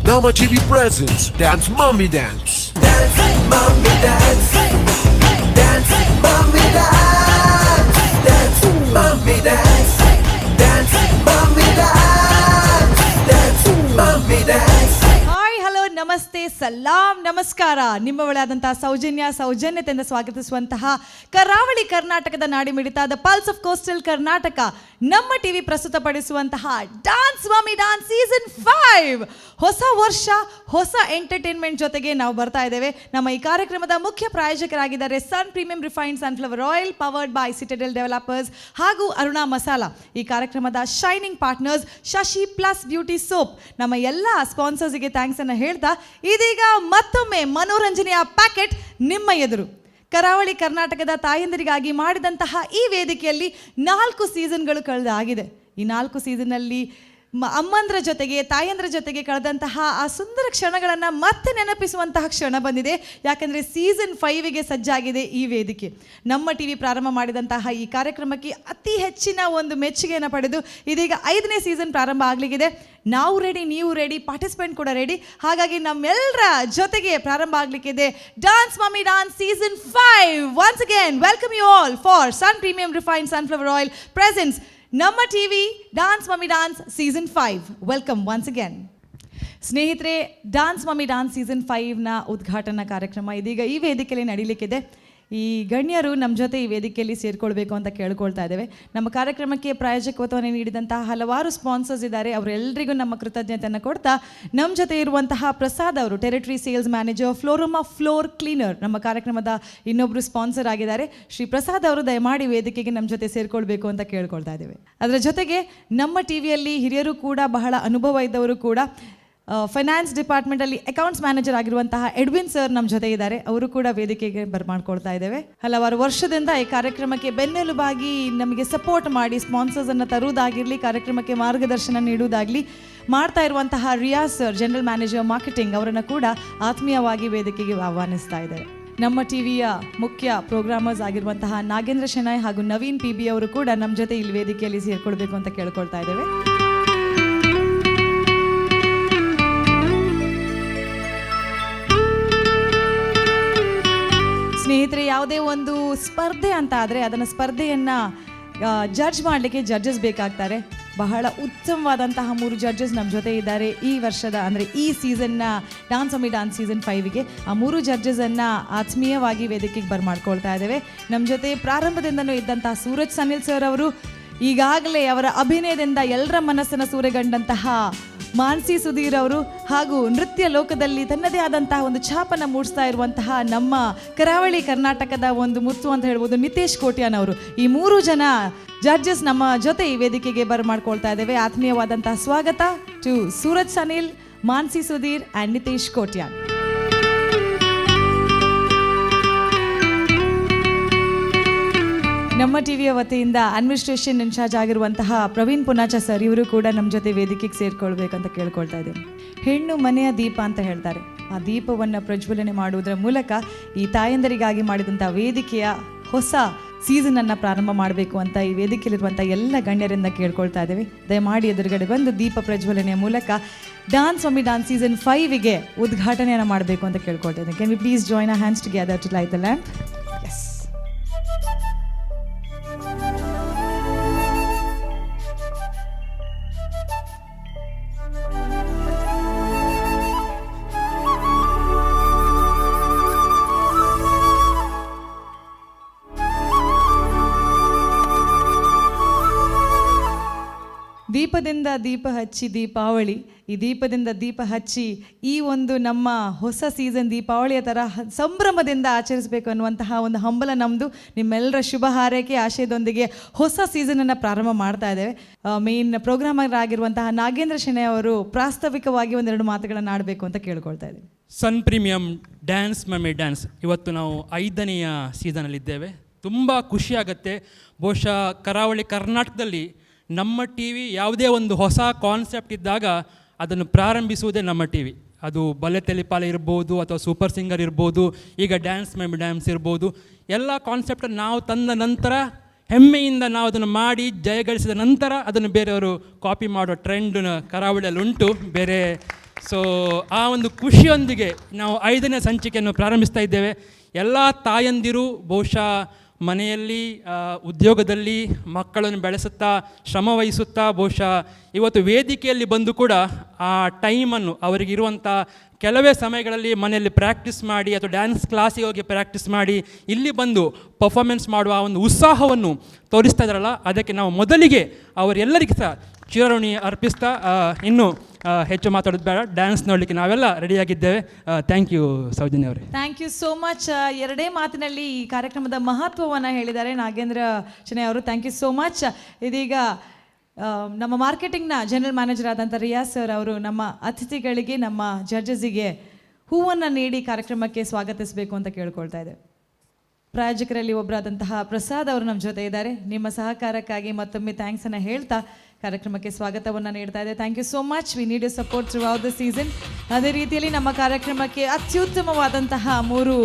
Namma TV presents Dance Mummy Dance. Dance, mommy, dance. Dance, mommy, dance. Dance, mommy, dance. Dance, mommy, dance. Dance, mommy, dance. Hi, hello, namaste, ಸಲಾಂ, ನಮಸ್ಕಾರ. ನಿಮ್ಮ ಒಳಾದಂತಹ ಸೌಜನ್ಯ ಸೌಜನ್ಯತೆಯಿಂದ ಸ್ವಾಗತಿಸುವಂತಹ ಕರಾವಳಿ ಕರ್ನಾಟಕದ ನಾಡಿಮಿಡಿತ, the pulse of coastal Karnataka, ನಮ್ಮ TV ಪ್ರಸ್ತುತಪಡಿಸುವಂತಹ dance mummy dance season 5. ಹೊಸ ವರ್ಷ, ಹೊಸ ಎಂಟರ್ಟೈನ್ಮೆಂಟ್ ಜೊತೆಗೆ ನಾವು ಬರ್ತಾ ಇದ್ದೇವೆ. ನಮ್ಮ ಈ ಕಾರ್ಯಕ್ರಮದ ಮುಖ್ಯ ಪ್ರಾಯೋಜಕರಾಗಿದ್ದಾರೆ Sun Premium Refined Sunflower Oil, powered by Citadel Developers ಹಾಗೂ ಅರುಣಾ ಮಸಾಲಾ. ಈ ಕಾರ್ಯಕ್ರಮದ shining partners Shashi plus beauty soap. ನಮ್ಮ ಎಲ್ಲ ಸ್ಪಾನ್ಸರ್ಸ್ಗೆ thanks ಅನ್ನು ಹೇಳ್ತಾ, ಇದೀಗ ಮತ್ತೊಮ್ಮೆ ಮನೋರಂಜನೆಯ ಪ್ಯಾಕೆಟ್ ನಿಮ್ಮ ಎದುರು. ಕರಾವಳಿ ಕರ್ನಾಟಕದ ತಾಯಂದಿರಿಗಾಗಿ ಮಾಡಿದಂತಹ ಈ ವೇದಿಕೆಯಲ್ಲಿ ನಾಲ್ಕು ಸೀಸನ್ಗಳು ಕಳೆದಾಗಿದೆ. ಈ ನಾಲ್ಕು ಸೀಸನ್ನಲ್ಲಿ ಅಮ್ಮಂದ್ರ ಜೊತೆಗೆ, ತಾಯಂದ್ರ ಜೊತೆಗೆ ಕಳೆದಂತಹ ಆ ಸುಂದರ ಕ್ಷಣಗಳನ್ನು ಮತ್ತೆ ನೆನಪಿಸುವಂತಹ ಕ್ಷಣ ಬಂದಿದೆ. ಯಾಕಂದರೆ ಸೀಸನ್ 5ಗೆ ಸಜ್ಜಾಗಿದೆ ಈ ವೇದಿಕೆ. ನಮ್ಮ ಟಿವಿ ಪ್ರಾರಂಭ ಮಾಡಿದಂತಹ ಈ ಕಾರ್ಯಕ್ರಮಕ್ಕೆ ಅತಿ ಹೆಚ್ಚಿನ ಒಂದು ಮೆಚ್ಚುಗೆಯನ್ನು ಪಡೆದು ಇದೀಗ ಐದನೇ ಸೀಸನ್ ಪ್ರಾರಂಭ ಆಗಲಿಕ್ಕಿದೆ. ನಾವು ರೆಡಿ, ನೀವು ರೆಡಿ, ಪಾರ್ಟಿಸಿಪೆಂಟ್ ಕೂಡ ರೆಡಿ. ಹಾಗಾಗಿ ನಮ್ಮೆಲ್ಲರ ಜೊತೆಗೆ ಪ್ರಾರಂಭ ಆಗಲಿಕ್ಕಿದೆ dance mummy dance season 5. Once again, welcome you all for Sun Premium Refined Sunflower Oil presents ನಮ್ಮ TV dance mummy dance season 5. Welcome once again. ಸ್ನೇಹಿತರೆ, ಡಾನ್ಸ್ ಮಮ್ಮಿ ಡಾನ್ಸ್ ಸೀಸನ್ 5ನ ಉದ್ಘಾಟನಾ ಕಾರ್ಯಕ್ರಮ ಇದೀಗ ಈ ವೇದಿಕೆಯಲ್ಲಿ ನಡೀಲಿಕ್ಕಿದೆ. ಈ ಗಣ್ಯರು ನಮ್ಮ ಜೊತೆ ಈ ವೇದಿಕೆಯಲ್ಲಿ ಸೇರ್ಕೊಳ್ಬೇಕು ಅಂತ ಕೇಳ್ಕೊಳ್ತಾ ಇದ್ದೇವೆ. ನಮ್ಮ ಕಾರ್ಯಕ್ರಮಕ್ಕೆ ಪ್ರಾಯೋಜಕತ್ವವನ್ನು ನೀಡಿದಂತಹ ಹಲವಾರು ಸ್ಪಾನ್ಸರ್ಸ್ ಇದ್ದಾರೆ. ಅವರೆಲ್ಲರಿಗೂ ನಮ್ಮ ಕೃತಜ್ಞತೆಯನ್ನು ಕೊಡ್ತಾ, ನಮ್ಮ ಜೊತೆ ಇರುವಂತಹ ಪ್ರಸಾದ್ ಅವರು, territory sales manager, Floroma floor cleaner, ನಮ್ಮ ಕಾರ್ಯಕ್ರಮದ ಇನ್ನೊಬ್ಬರು ಸ್ಪಾನ್ಸರ್ ಆಗಿದ್ದಾರೆ. ಶ್ರೀ ಪ್ರಸಾದ್ ಅವರು ದಯಮಾಡಿ ವೇದಿಕೆಗೆ ನಮ್ಮ ಜೊತೆ ಸೇರ್ಕೊಳ್ಬೇಕು ಅಂತ ಕೇಳ್ಕೊಳ್ತಾ ಇದ್ದೇವೆ. ಅದರ ಜೊತೆಗೆ ನಮ್ಮ ಟಿವಿಯಲ್ಲಿ ಹಿರಿಯರು ಕೂಡ, ಬಹಳ ಅನುಭವ ಇದ್ದವರು ಕೂಡ, ಫೈನಾನ್ಸ್ ಡಿಪಾರ್ಟ್ಮೆಂಟಲ್ಲಿ ಅಕೌಂಟ್ಸ್ ಮ್ಯಾನೇಜರ್ ಆಗಿರುವಂತಹ ಎಡ್ವಿನ್ ಸರ್ ನಮ್ಮ ಜೊತೆ ಇದ್ದಾರೆ. ಅವರು ಕೂಡ ವೇದಿಕೆಗೆ ಬರ್ಮಾಡ್ಕೊಳ್ತಾ ಇದ್ದೇವೆ. ಹಲವಾರು ವರ್ಷದಿಂದ ಈ ಕಾರ್ಯಕ್ರಮಕ್ಕೆ ಬೆನ್ನೆಲುಬಾಗಿ ನಮಗೆ ಸಪೋರ್ಟ್ ಮಾಡಿ, ಸ್ಪಾನ್ಸರ್ಸ್ ಅನ್ನು ತರುವುದಾಗಿರಲಿ, ಕಾರ್ಯಕ್ರಮಕ್ಕೆ ಮಾರ್ಗದರ್ಶನ ನೀಡುವುದಾಗಲಿ ಮಾಡ್ತಾ ಇರುವಂತಹ Riyaz sir, general manager marketing, ಅವರನ್ನು ಕೂಡ ಆತ್ಮೀಯವಾಗಿ ವೇದಿಕೆಗೆ ಆಹ್ವಾನಿಸ್ತಾ ಇದ್ದೇವೆ. ನಮ್ಮ ಟಿವಿಯ ಮುಖ್ಯ ಪ್ರೋಗ್ರಾಮರ್ಸ್ ಆಗಿರುವಂತಹ ನಾಗೇಂದ್ರ ಶೆಣೈ ಹಾಗೂ ನವೀನ್ ಪಿ ಬಿ ಅವರು ಕೂಡ ನಮ್ಮ ಜೊತೆ ಇಲ್ಲಿ ವೇದಿಕೆಯಲ್ಲಿ ಸೇರ್ಕೊಳ್ಬೇಕು ಅಂತ ಕೇಳ್ಕೊಳ್ತಾ ಇದ್ದೇವೆ. ಸ್ನೇಹಿತರೆ, ಯಾವುದೇ ಒಂದು ಸ್ಪರ್ಧೆ ಅಂತ ಆದರೆ ಅದನ್ನು ಸ್ಪರ್ಧೆಯನ್ನು ಜಡ್ಜ್ ಮಾಡಲಿಕ್ಕೆ ಜಡ್ಜಸ್ ಬೇಕಾಗ್ತಾರೆ. ಬಹಳ ಉತ್ತಮವಾದಂತಹ ಮೂರು ಜಡ್ಜಸ್ ನಮ್ಮ ಜೊತೆ ಇದ್ದಾರೆ. ಈ ವರ್ಷದ, ಅಂದರೆ ಈ ಸೀಸನ್ನ ಡಾನ್ಸ್ ಮಮ್ಮಿ ಡಾನ್ಸ್ ಸೀಸನ್ 5ಗೆ ಆ ಮೂರು ಜಡ್ಜಸನ್ನು ಆತ್ಮೀಯವಾಗಿ ವೇದಿಕೆಗೆ ಬರ್ಮಾಡ್ಕೊಳ್ತಾ ಇದ್ದೇವೆ. ನಮ್ಮ ಜೊತೆ ಪ್ರಾರಂಭದಿಂದನೂ ಇದ್ದಂತಹ ಸೂರಜ್ ಸನಿಲ್ ಸರ್ ಅವರು, ಈಗಾಗಲೇ ಅವರ ಅಭಿನಯದಿಂದ ಎಲ್ಲರ ಮನಸ್ಸನ್ನು ಸೂರೆಗೊಂಡಂತಹ ಮಾನ್ಸಿ ಸುಧೀರ್ ಅವರು ಹಾಗೂ ನೃತ್ಯ ಲೋಕದಲ್ಲಿ ತನ್ನದೇ ಆದಂತಹ ಒಂದು ಛಾಪನ್ನು ಮೂಡಿಸ್ತಾ ಇರುವಂತಹ ನಮ್ಮ ಕರಾವಳಿ ಕರ್ನಾಟಕದ ಒಂದು ಮುತ್ತು ಅಂತ ಹೇಳ್ಬೋದು, ನಿತೇಶ್ ಕೋಟ್ಯಾನ್ ಅವರು. ಈ ಮೂರು ಜನ ಜಡ್ಜಸ್ ನಮ್ಮ ಜೊತೆ ಈ ವೇದಿಕೆಗೆ ಬರಮಾಡ್ಕೊಳ್ತಾ ಇದ್ದೇವೆ. ಆತ್ಮೀಯವಾದಂತಹ ಸ್ವಾಗತ ಟು ಸೂರಜ್ ಸನಿಲ್, ಮಾನ್ಸಿ ಸುಧೀರ್ ಆ್ಯಂಡ್ ನಿತೇಶ್ ಕೋಟ್ಯಾನ್. ನಮ್ಮ ಟಿವಿಯ ವತಿಯಿಂದ ಅಡ್ಮಿನಿಸ್ಟ್ರೇಷನ್ ಇನ್ಚಾರ್ಜ್ ಆಗಿರುವಂತಹ ಪ್ರವೀಣ್ ಪುನಾಚ ಸರ್, ಇವರು ಕೂಡ ನಮ್ಮ ಜೊತೆ ವೇದಿಕೆಗೆ ಸೇರ್ಕೊಳ್ಬೇಕಂತ ಕೇಳ್ಕೊಳ್ತಾ ಇದ್ದೇನೆ. ಹೆಣ್ಣು ಮನೆಯ ದೀಪ ಅಂತ ಹೇಳ್ತಾರೆ. ಆ ದೀಪವನ್ನು ಪ್ರಜ್ವಲನೆ ಮಾಡುವುದರ ಮೂಲಕ ಈ ತಾಯಂದರಿಗಾಗಿ ಮಾಡಿದಂಥ ವೇದಿಕೆಯ ಹೊಸ ಸೀಸನನ್ನು ಪ್ರಾರಂಭ ಮಾಡಬೇಕು ಅಂತ ಈ ವೇದಿಕೆಯಲ್ಲಿರುವಂಥ ಎಲ್ಲ ಗಣ್ಯರಿಂದ ಕೇಳ್ಕೊಳ್ತಾ ಇದ್ದೇವೆ. ದಯಮಾಡಿ ಎದುರುಗಡೆ ಬಂದು ದೀಪ ಪ್ರಜ್ವಲನೆಯ ಮೂಲಕ ಡಾನ್ಸ್ ಮಮ್ಮಿ ಡಾನ್ಸ್ ಸೀಸನ್ 5ಗೆ ಉದ್ಘಾಟನೆಯನ್ನು ಮಾಡಬೇಕು ಅಂತ ಕೇಳ್ಕೊಳ್ತಾ ಇದ್ದೇನೆ. Can we please join our hands together to light the lamp? Yes. ದೀಪದಿಂದ ದೀಪ ಹಚ್ಚಿ ದೀಪಾವಳಿ, ಈ ದೀಪದಿಂದ ದೀಪ ಹಚ್ಚಿ ಈ ಒಂದು ನಮ್ಮ ಹೊಸ ಸೀಸನ್ ದೀಪಾವಳಿಯ ಥರ ಸಂಭ್ರಮದಿಂದ ಆಚರಿಸಬೇಕು ಅನ್ನುವಂತಹ ಒಂದು ಹಂಬಲ ನಮ್ಮದು. ನಿಮ್ಮೆಲ್ಲರ ಶುಭ ಹಾರೈಕೆ, ಆಶಯದೊಂದಿಗೆ ಹೊಸ ಸೀಸನನ್ನು ಪ್ರಾರಂಭ ಮಾಡ್ತಾ ಇದ್ದೇವೆ. ಮೇನ್ ಪ್ರೋಗ್ರಾಮರ್ ಆಗಿರುವಂತಹ ನಾಗೇಂದ್ರ ಶೆಣೈ ಅವರು ಪ್ರಾಸ್ತಾವಿಕವಾಗಿ ಒಂದೆರಡು ಮಾತುಗಳನ್ನು ಆಡಬೇಕು ಅಂತ ಕೇಳ್ಕೊಳ್ತಾ ಇದ್ದೇವೆ. ಸನ್ ಪ್ರೀಮಿಯಂ ಡ್ಯಾನ್ಸ್ ಮಮ್ಮಿ ಡ್ಯಾನ್ಸ್, ಇವತ್ತು ನಾವು ಐದನೆಯ ಸೀಸನಲ್ಲಿದ್ದೇವೆ. ತುಂಬ ಖುಷಿಯಾಗತ್ತೆ. ಬಹುಶಃ ಕರಾವಳಿ ಕರ್ನಾಟಕದಲ್ಲಿ ನಮ್ಮ ಟಿವಿ ಯಾವುದೇ ಒಂದು ಹೊಸ ಕಾನ್ಸೆಪ್ಟ್ ಇದ್ದಾಗ ಅದನ್ನು ಪ್ರಾರಂಭಿಸುವುದೇ ನಮ್ಮ ಟಿವಿ. ಅದು ಬಲೆ ತೆಲಿಪಾಲೆ ಇರ್ಬೋದು ಅಥವಾ ಸೂಪರ್ ಸಿಂಗರ್ ಇರ್ಬೋದು, ಈಗ ಡ್ಯಾನ್ಸ್ ಮಮ್ಮಿ ಡ್ಯಾನ್ಸ್ ಇರ್ಬೋದು. ಎಲ್ಲ ಕಾನ್ಸೆಪ್ಟನ್ನು ನಾವು ತಂದ ನಂತರ, ಹೆಮ್ಮೆಯಿಂದ ನಾವು ಅದನ್ನು ಮಾಡಿ ಜಯಗಳಿಸಿದ ನಂತರ ಅದನ್ನು ಬೇರೆಯವರು ಕಾಪಿ ಮಾಡೋ ಟ್ರೆಂಡ್ ಕರಾವಳಿಯಲ್ಲಿ ಉಂಟು, ಬೇರೆ ಸೊ ಆ ಒಂದು ಖುಷಿಯೊಂದಿಗೆ ನಾವು ಐದನೇ ಸಂಚಿಕೆಯನ್ನು ಪ್ರಾರಂಭಿಸ್ತಾ ಇದ್ದೇವೆ. ಎಲ್ಲ ತಾಯಂದಿರು ಬಹುಶಃ ಮನೆಯಲ್ಲಿ, ಉದ್ಯೋಗದಲ್ಲಿ ಮಕ್ಕಳನ್ನು ಬೆಳೆಸುತ್ತಾ, ಶ್ರಮ ವಹಿಸುತ್ತಾ, ಬಹುಶಃ ಇವತ್ತು ವೇದಿಕೆಯಲ್ಲಿ ಬಂದು ಕೂಡ ಆ ಟೈಮನ್ನು ಅವರಿಗಿರುವಂಥ ಕೆಲವೇ ಸಮಯಗಳಲ್ಲಿ ಮನೆಯಲ್ಲಿ ಪ್ರಾಕ್ಟೀಸ್ ಮಾಡಿ ಅಥವಾ ಡ್ಯಾನ್ಸ್ ಕ್ಲಾಸಿಗೆ ಹೋಗಿ ಪ್ರಾಕ್ಟೀಸ್ ಮಾಡಿ ಇಲ್ಲಿ ಬಂದು ಪರ್ಫಾರ್ಮೆನ್ಸ್ ಮಾಡುವ ಆ ಒಂದು ಉತ್ಸಾಹವನ್ನು ತೋರಿಸ್ತಾ ಇದ್ದಾರಲ್ಲ, ಅದಕ್ಕೆ ನಾವು ಮೊದಲಿಗೆ ಅವರೆಲ್ಲರಿಗೂ ಸಹ ಚಿರಋಣಿ ಅರ್ಪಿಸ್ತಾ, ಇನ್ನು ಹೆಚ್ಚು ಮಾತಾಡೋದು ಬೇಡ. ಡ್ಯಾನ್ಸ್ ನೋಡಲಿಕ್ಕೆ ನಾವೆಲ್ಲ ರೆಡಿಯಾಗಿದ್ದೇವೆ. Thank you Soujanya ಅವರೇ. Thank you so much. ಎರಡೇ ಮಾತಿನಲ್ಲಿ ಈ ಕಾರ್ಯಕ್ರಮದ ಮಹತ್ವವನ್ನು ಹೇಳಿದ್ದಾರೆ ನಾಗೇಂದ್ರ ಶೆಣೈ ಅವರು. Thank you so much. ಇದೀಗ ನಮ್ಮ ಮಾರ್ಕೆಟಿಂಗ್ನ ಜನರಲ್ ಮ್ಯಾನೇಜರ್ ಆದಂಥ ರಿಯಾಸ್ ಸರ್ ಅವರು ನಮ್ಮ ಅತಿಥಿಗಳಿಗೆ, ನಮ್ಮ ಜಡ್ಜಸ್ಸಿಗೆ ಹೂವನ್ನು ನೀಡಿ ಕಾರ್ಯಕ್ರಮಕ್ಕೆ ಸ್ವಾಗತಿಸಬೇಕು ಅಂತ ಕೇಳ್ಕೊಳ್ತಾ ಇದೆ. ಪ್ರಾಯೋಜಕರಲ್ಲಿ ಒಬ್ಬರಾದಂತಹ ಪ್ರಸಾದ್ ಅವರು ನಮ್ಮ ಜೊತೆ ಇದ್ದಾರೆ. ನಿಮ್ಮ ಸಹಕಾರಕ್ಕಾಗಿ ಮತ್ತೊಮ್ಮೆ ಥ್ಯಾಂಕ್ಸನ್ನು ಹೇಳ್ತಾ ಕಾರ್ಯಕ್ರಮಕ್ಕೆ ಸ್ವಾಗತವನ್ನು ನೀಡ್ತಾ ಇದೆ. Thank you so much. We need you support throughout the season. ಅದೇ ರೀತಿಯಲ್ಲಿ ನಮ್ಮ ಕಾರ್ಯಕ್ರಮಕ್ಕೆ ಅತ್ಯುತ್ತಮವಾದಂತಹ ಮೂರು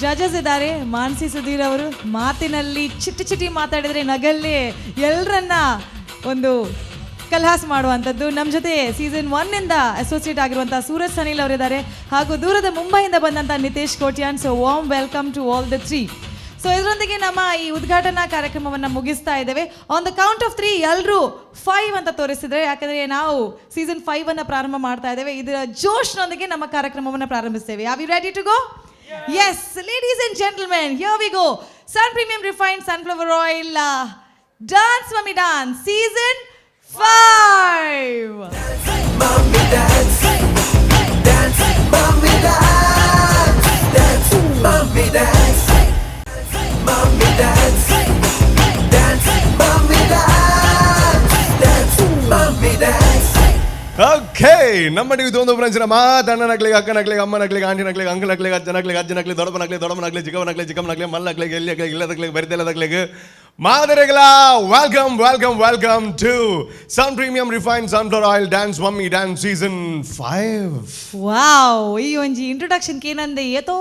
ಜಡ್ಜಸ್ ಇದ್ದಾರೆ. ಮಾನಸಿ ಸುಧೀರ್ ಅವರು ಮಾತಿನಲ್ಲಿ ಚಿಟಿ ಚಿಟಿ ಮಾತಾಡಿದರೆ ನಗಲ್ಲೇ ಎಲ್ಲರನ್ನ ಒಂದು ಕಲ್ಹಾಸ್ ಮಾಡುವಂಥದ್ದು. ನಮ್ಮ ಜೊತೆ ಸೀಸನ್ 1 ಇಂದ ಅಸೋಸಿಯೇಟ್ ಆಗಿರುವಂಥ ಸೂರಜ್ ಸನಿಲ್ ಅವರಿದ್ದಾರೆ ಹಾಗೂ ದೂರದ ಮುಂಬೈಯಿಂದ ಬಂದಂಥ Nitesh Kotian. So warm welcome to all the three. So ಇದರೊಂದಿಗೆ ನಮ್ಮ ಈ ಉದ್ಘಾಟನಾ ಕಾರ್ಯಕ್ರಮವನ್ನು ಮುಗಿಸ್ತಾ ಇದ್ದೇವೆ. On the count of three ಎಲ್ಲರೂ ಫೈವ್ ಅಂತ ತೋರಿಸಿದ್ರೆ, ಯಾಕಂದ್ರೆ ನಾವು ಸೀಸನ್ 5 ಅನ್ನು ಪ್ರಾರಂಭ ಮಾಡ್ತಾ ಇದ್ದೇವೆ. ಇದರ ಜೋಶ್ನೊಂದಿಗೆ ನಮ್ಮ ಕಾರ್ಯಕ್ರಮವನ್ನು ಪ್ರಾರಂಭಿಸ್ತೇವೆ. Are we ready to go? Yes, ladies and gentlemen, here we go. Sun Premium Refined Sunflower Oil, Dance Mummy Dance Season 5. Mommy dance, dance, mommy dance, dance, mommy dance, mommy dance, dance, mommy dance, dance, mommy dance. Okay, ನಮ್ಮ TV ಒಂದು ಬ್ರಾಂಚಿನ ಮಾತಣ್ಣನಕ್ಲಿಗೆ, ಅಕ್ಕನಕ್ಲಿಗೆ, ಅಮ್ಮನಕ್ಲಿಗೆ, ಆಂಟಿನಕ್ಲಿಗೆ, ಅಂಕಲ್ನಕ್ಲಿಗೆ, ಅಜ್ಜನಕ್ಲಿಗೆ, ಅಜ್ಜನಕ್ಲಿಗೆ, ದೊಡ್ಡಪ್ಪನಕ್ಲಿಗೆ, ದೊಡ್ಡಮ್ಮನಕ್ಲಿಗೆ, ಚಿಕ್ಕವನಕ್ಲಿಗೆ, ಚಿಕ್ಕಮ್ಮನಕ್ಲಿಗೆ, ಮಲ್ಲಕ್ಲಿಗೆ, ಎಲ್ಲಿಯಕ್ಲಿಗೆ, ಇಲ್ಲದಕ್ಲಿಗೆ, ಬರಿದೆಲ್ಲದಕ್ಲಿಗೆ ಮಾದರಿಗಳ welcome, welcome, welcome to Sun Premium Refined Sunflower Oil Dance Mummy Dance Season 5. Wow, ಈ ಒಂಜಿ introduction ಏನಂದೆ ಏತೋ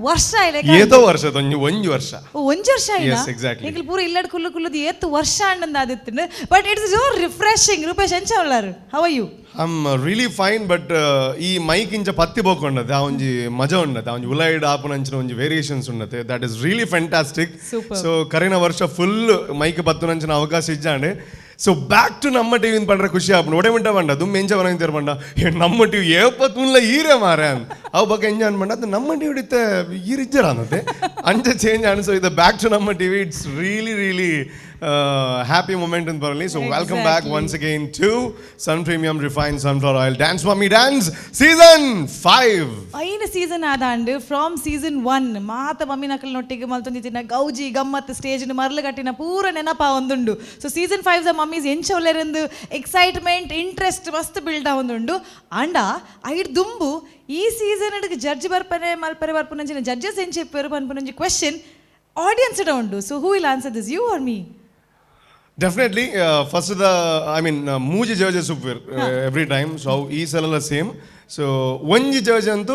ವರ್ಷ ಇಲ್ಲ. ಏತೋ ವರ್ಷ, ಒಂಜಿ ಒಂಜಿ ವರ್ಷ. ಒಂಜಿ ವರ್ಷ ಇಲ್ಲ. Yes, exactly. ಎಂಕಲ್ ಪೂರ ಇಲ್ಲಡ್ ಕುಲ್ಲು ಕುಲ್ಲುದು ಏತ್ ವರ್ಷ ಅಂಡಂದ ಆದಿತ್ತು. But it's so refreshing. Rupesh, ಎಂಚ ಉಳ್ಳಾರು? How are you? I'm really fine, but ಈ ಮೈಕ್ ಇಂಚ ಪತ್ತಿ ಬೋಕೊಂಡತೆ ಆ ಒಂಜಿ ಮಜಾ ಉಂಡತೆ, ಆ ಒಂಜಿ ಉಲೈಡ್ ಆಪುನಂಚಿನ ಒಂಜಿ variations ಉಂಡತೆ. That is really fantastic. Superb. So ಕರಿನ ವರ್ಷ ಫುಲ್ ಮೈಕ್ ಪತ್ತುನಂಚಿನ ಅವಕಾಶ ಇಜ್ಜಾಂಡೆ. ಸೊ ಬ್ಯಾಕ್ ಟು ನಮ್ಮ ಟಿವಿ ಪಂಡ್ರೆ ಖುಷಿ ಆಪುಂಡು. ಒಡೆ ಮಿಂಟ ಪಂಡ ದುಮ್ಮೆ ಎಂಚ ಬರಂತಿರ್ ಪಂಡ, "ಏ, ನಮ್ಮ ಟಿವಿ ಏಪ ತೂನ್ಲ ಈರೆ ಮಾರೆ ಅಂದ್ ಅವು ಬೊಕ ಎಂಜ ಅನ್ಪಂಡ ಅದು ನಮ್ಮ ಟಿವಿ ಇತ್ತೆ ಈರ್ ಇಜ್ಜರ ಅನ್ನತ್ತೆ ಅಂಚ ಚೇಂಜ್ ಆಂಡ್. ಸೊ ಇದು ಬ್ಯಾಕ್ ಟು ನಮ್ಮ TV, it's really really happy moment ಅಂತ ಬರಲಿ. So welcome back once again to Sun Premium Refined Sunflower Oil Dance Mummy Dance Season 5. ಐನು ಸೀಸನ್ ಆದಾಂಡ್. ಫ್ರಮ್ ಸೀಸನ್ 1 ಮಾತ ಮಮ್ಮಿನಕಲ್ನೊಟ್ಟಿಗೆ ಮಲ್ತೊಂದಿತ್ತಿನ ಗೌಜಿ ಗಮ್ಮತ್, ಸ್ಟೇಜ್ ಮರ್ಲುಗಟ್ಟಿನ ಪೂರ ನೆನಪ ಒಂದುಂಡು. ಸೊ ಸೀಸನ್ 5 the mummies ಎಂಚ ಉಲ್ಲೆರಂದು ಎಕ್ಸೈಟ್ಮೆಂಟ್, ಇಂಟ್ರೆಸ್ಟ್ ಮಸ್ತ್ ಬಿಲ್ಡ್ ಆವೊಂದುಂಡು. ಆಂಡ ಐಡ್ ದುಂಬು ಈ ಸೀಸನ್ ಜಡ್ಜ್ ಬರ್ಪನೆ ಮಲ್ಪರೆ ಬರ್ಪುನಂಚಿನ ಜಡ್ಜಸ್ ಎಂಚ ಇಪ್ಪೆರು ಪನ್ಪುನಂಚಿ ಕ್ವೆಶನ್ ಆಡಿಯನ್ಸ್ ಉಂಡು. So who will answer this, you or me? Definitely first the I mean ಮೂಜಿ ಜಡ್ಜಸ್ ಉಪ್ಪುವೆರ್ ಎವ್ರಿ ಟೈಮ್. ಸೊ ಅವು ಈ ಸಲ ಸೇಮ್. ಸೊ ಒಂಜಿ ಜಡ್ಜ್ ಅಂತೂ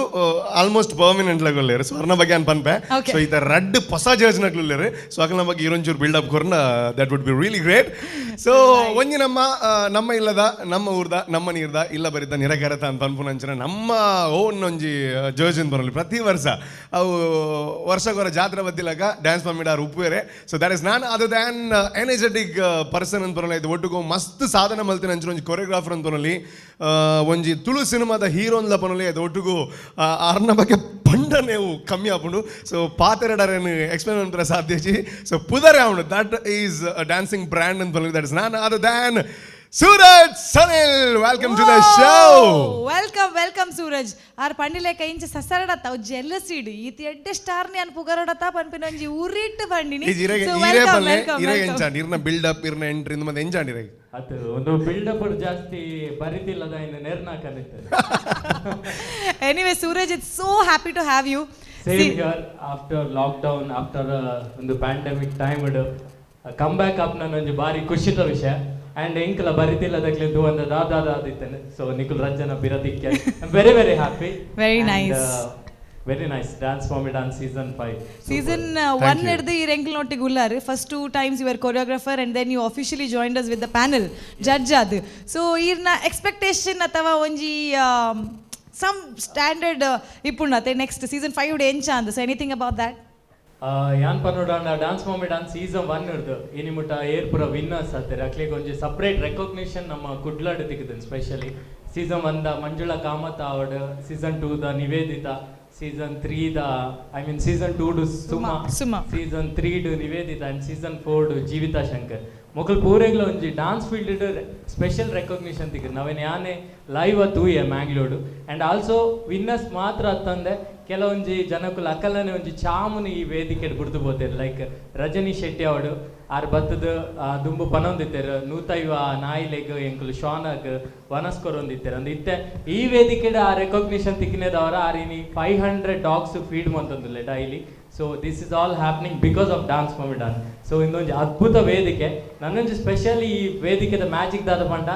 ಆಲ್ಮೋಸ್ಟ್ ಪರ್ಮನೆಂಟ್ ಲಾಗುಲ್ಲೇರು. ಸೊ ಅರ್ನ ಬಗ್ಗೆ ಅನ್ ಪನ್ಪೆ. ಸೊ ಈ ರಡ್ಡ್ ಹೊಸ ಜಡ್ಜ್ ನಕ್ಲುಲ್ಲೇರು. ಸೊ ಅಕಲ್ನ ಬಗ್ಗೆ ಇರೊಂಚೂರು ಬಿಲ್ಡ್ ಅಪ್ ಕೊರ್ನ that would be really great. So ಒಂಜಿ ನಮ್ಮ ನಮ್ಮ ಇಲ್ಲದ, ನಮ್ಮ ಊರ್ದ, ನಮ್ಮ ನೀರ್ದ, ಇಲ್ಲ ಬರಿದ ನಿರಕರತ ಅಂತ ಪನ್ಪುನಂಚಿನ ನಮ್ಮ ಓನ್ ಒಂಜಿ ಜಡ್ಜ್ ಅಂತ ಬರಲಿ. ಪ್ರತಿ ವರ್ಷ ಅವು ವರ್ಷಗೊರ ಜಾತ್ರೆ ಬದ್ದಿಲಕ dance ಮಮ್ಮಿಡಾರ್ ಉಪ್ಪುವೆರೆ. So that is none other than energetic person ಅಂತ ಬರಲಿ, ಇದು ಒಟ್ಟುಗು ಮಸ್ತ್ ಸಾಧನೆ ಮಲ್ತಿನ ಅಂಚಿನ ಒಂಜಿ ಕೊರಿಯೋಗ್ರಾಫರ್ ಅಂತ ಬರಲಿ, ಒಂಜಿ ತುಳು ಸಿನಿಮಾದ ಹೀರೋ ಅಂದ್ಲ ಪನೊಲಿ. ಅದು ಒಟ್ಟುಗು ಅರ್ನ ಬಗ್ಗೆ ಪಂಡನೇವು ಕಮ್ಮಿ ಆಪುಂಡು. ಸೊ ಪಾತೆರಡರೇನು ಎಕ್ಸ್ಪ್ಲೇನ್ ಮನ್ಪುರ ಸಾಧ್ಯ. ಸೊ ಪುದರೆ ಅವನು that is dancing brand ಅಂತ ಬರಲಿ. That is none other than Suraj Sanil. Welcome to the show. Welcome, welcome Suraj. R ಪಂಡಿಲೇಕ ಇಂಚ ಸಸರಡತ್ತ ಅವು ಜೆಲ್ಲಸಿಡ್ ಈತ ಎಡ್ಡೆ ಸ್ಟಾರ್ನಿ ಅನ್ ಪುಗರಡತ್ತ ಪನ್ಪಿನ ಒಂಜಿ ಉರಿಟ್ಟು ಪಂಡಿನಿ. ಇರೆಗೆ ಇರೇ ಪಲ್ಲೆ ಇರೆಗೆ ಎಂಚಾಂಡ್ ಇರ್ನ ಬಿಲ್ಡ್ ಅಪ್, ಇರ್ನ ಎಂಟ್ರಿ ಇಂದು ಮತ್ತೆ ಎಂಚಾಂಡ್ ಇರೆಗೆ? ಅದು ಒಂದು ಬಿಲ್ಡಪ್ ಜಾಸ್ತಿ ಬರಿತಿಲ್ಲದ ಇನ್ನು ನೇರ್ನಾಕನಿತ್ತು. Anyway Suraj, it's so happy to have you. Same here. After lockdown, after ಒಂದು pandemic time come back up ನನ್ನ ಒಂಜಿ ಬಾರಿ ಖುಷಿತ ವಿಷಯ. ಆ್ಯಂಡ್ ಎಂಕಲ ಬರಿತಿಲ್ಲದಕ್ಲೆ ಒಂದು ದಾದ ಆದಿತ್ತೇನೆ. ಸೊ ನಿಕುಲ್ ರಂಜನ ಬಿರದಿಕ್ಕೆ very very happy. Very nice. Very nice. Dance Mummy Dance Season 5. Season 1 ಹಿಡ್ದು ಈ ಎಂಕ್ಲ್ನೊಟ್ಟಿಗೆ ಉಲ್ಲಾರು. First two times you're choreographer and then you officially joined us with the panel judge ಅದು. ಸೊ ಈರ್ನ ಎಕ್ಸ್ಪೆಕ್ಟೇಷನ್ ಅಥವಾ ಒಂಜಿ Some standard ಇಪ್ಪುಂಡತೆ next season 5 ಎಂಚ ಅಂದ್. So anything about that? ಯಾನ್ ಪನ್ನೋಡಾಂಡ dance mummy dance season 1 ಇರ್ದು ಇನಿ ಮುಟ್ಟ ಏರ್ ಪೂರ ವಿನ್ನರ್ಸ್ ಆತೆರ್, ಅಕ್ಲೆಗ್ ಒಂಜಿ ಸಪ್ರೇಟ್ ರೆಕಗ್ನಿಷನ್ ನಮ್ಮ ಕುಡ್ಲಾಡ್ ತಿಕ್ಕುದು. ಸ್ಪೆಷಲಿ ಸೀಸನ್ 1 ದ ಮಂಜುಳಾ ಕಾಮತ್ ಆವಡ್, season 2 the Nivedita, season 3 the, I mean, season 2 ಡು ಸುಮಾ, ಸುಮಾ. ಸೀಸನ್ 3 ಡು ನಿವೇದಿತಾ ಅಂಡ್ ಸೀಸನ್ 4 ಡು ಜೀವಿತಾ ಶಂಕರ್. ಮೊಕಲ್ ಪೂರೆಗ್ಲ ಒಂಜಿ dance field special recognition ತಿಕ್ಕುದು. ನವೇನ್ ಯಾನೆ ಲೈವ್ ತೂಯೆ ಮ್ಯಾಂಗ್ಳೂರು. And also winners ಮಾತ್ರ ಅತ್ತಂದೆ ಕೆಲವೊಂಜಿ ಜನಕುಲು ಅಕಲನೆ ಒಂಜಿ ಚಾಮುನು ಈ ವೇದಿಕೆ ಬುಡ್ದು ಪೋತೆರ್. ಲೈಕ್ ರಜನಿ ಶೆಟ್ಟಿ ಅವಡು, ಆರ್ ಬತ್ತದ ದುಂಬು ಪನೊಂದಿತ್ತೆರ್, 150 ನಾಯಿಲೆಗ್ ಎಂಕುಲು ಶ್ವಾನಗ್ ವನಸ್ ಕೊರೊಂದಿತ್ತೆರ್ ಅಂದ್. ಇತ್ತೆ ಈ ವೇದಿಕೆಡ್ ಆ ರೆಕಗ್ನಿಷನ್ ತಿಕ್ಕಿನದವರ ಆರ್ ಇನಿ 500 ಡಾಗ್ಸ್ ಫೀಡ್ ಮಂತೊಂದುಲ್ಲೆ daily. So this is all happening because of Dance Mummy Dance. So ಇಂದೊಂಜಿ ಅದ್ಭುತ ವೇದಿಕೆ. ನನ್ನೊಂಜಿ ಸ್ಪೆಷಲಿ ಈ ವೇದಿಕೆದ ಮ್ಯಾಜಿಕ್ ದಾದ ಪಂಡ,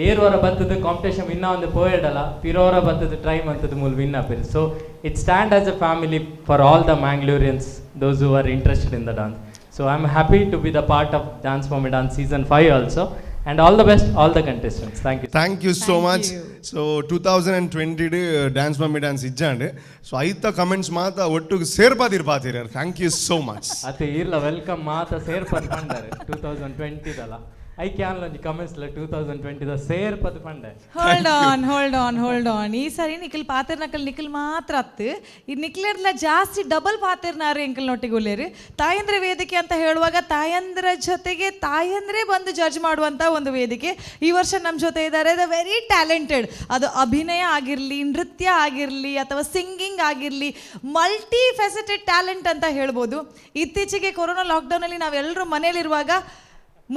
ಏರ್ವರ ಬತ್ತದ ಕಾಂಪಿಟೇಷನ್ ವಿನ್ ಒಂದು ಪೋಯಡಲ್ಲ, ಪಿರೋರ ಬತ್ತದ ಟ್ರೈ ಮಂತದ ಮೂಲ win ಆಪೇರು. So it stand as a family for all the Mangaloreans, those who are interested in the dance. So I am happy to be the part of Dance Mummy Dance season 5 also, and all the best all the contestants. Thank you. Thank you so Thank much. You. So 2020 dance mummy dance ಇಜ್ಜಾಂಡ್. So ಐತ comments ಮಾತ ಒಟ್ಟು ಸೇರ್ಪಾದಿರ್ ಪಾತಿರ. Thank you so much. ಅತ್ತೆ ಇರ್ಲ welcome ಮಾತ ಸೇರ್ಪದ್ ಪಂಡಾರೆ 2020ದಲ್ಲ. ಐಕೆ ಒಂಜಿ comments 2020ದ ಸೇರ್ಪದ್ Pande. Hold on, hold on, hold on. ಈ ಸರಿ ನಿಖಿಲ್ ಪಾತೆರ್ನಕಲ್ ನಿಖಿಲ್ ಮಾತ್ರ ಅತ್ತು, ಈ ನಿಖಿಲರ್ಲ ಜಾಸ್ತಿ ಡಬಲ್ ಪಾತೆರ್ನಾರು ಎಂಕಲ್ ನೊಟ್ಟಿಗೆ ಉಲ್ಲೇರು. ತಾಯಂದ್ರ ವೇದಿಕೆ ಅಂತ ಹೇಳುವಾಗ ತಾಯಂದ್ರ ಜೊತೆಗೆ ತಾಯಂದ್ರೇ ಬಂದು ಜಡ್ಜ್ ಮಾಡುವಂತ ಒಂದು ವೇದಿಕೆ. ಈ ವರ್ಷ ನಮ್ಮ ಜೊತೆ ಇದ್ದಾರೆ the very talented. ಅದು ಅಭಿನಯ ಆಗಿರಲಿ, ನೃತ್ಯ ಆಗಿರಲಿ ಅಥವಾ ಸಿಂಗಿಂಗ್ ಆಗಿರಲಿ, multi faceted talent ಅಂತ ಹೇಳ್ಬೋದು. ಇತ್ತೀಚೆಗೆ ಕೊರೋನಾ ಲಾಕ್ಡೌನಲ್ಲಿ ನಾವೆಲ್ಲರೂ ಮನೇಲಿರುವಾಗ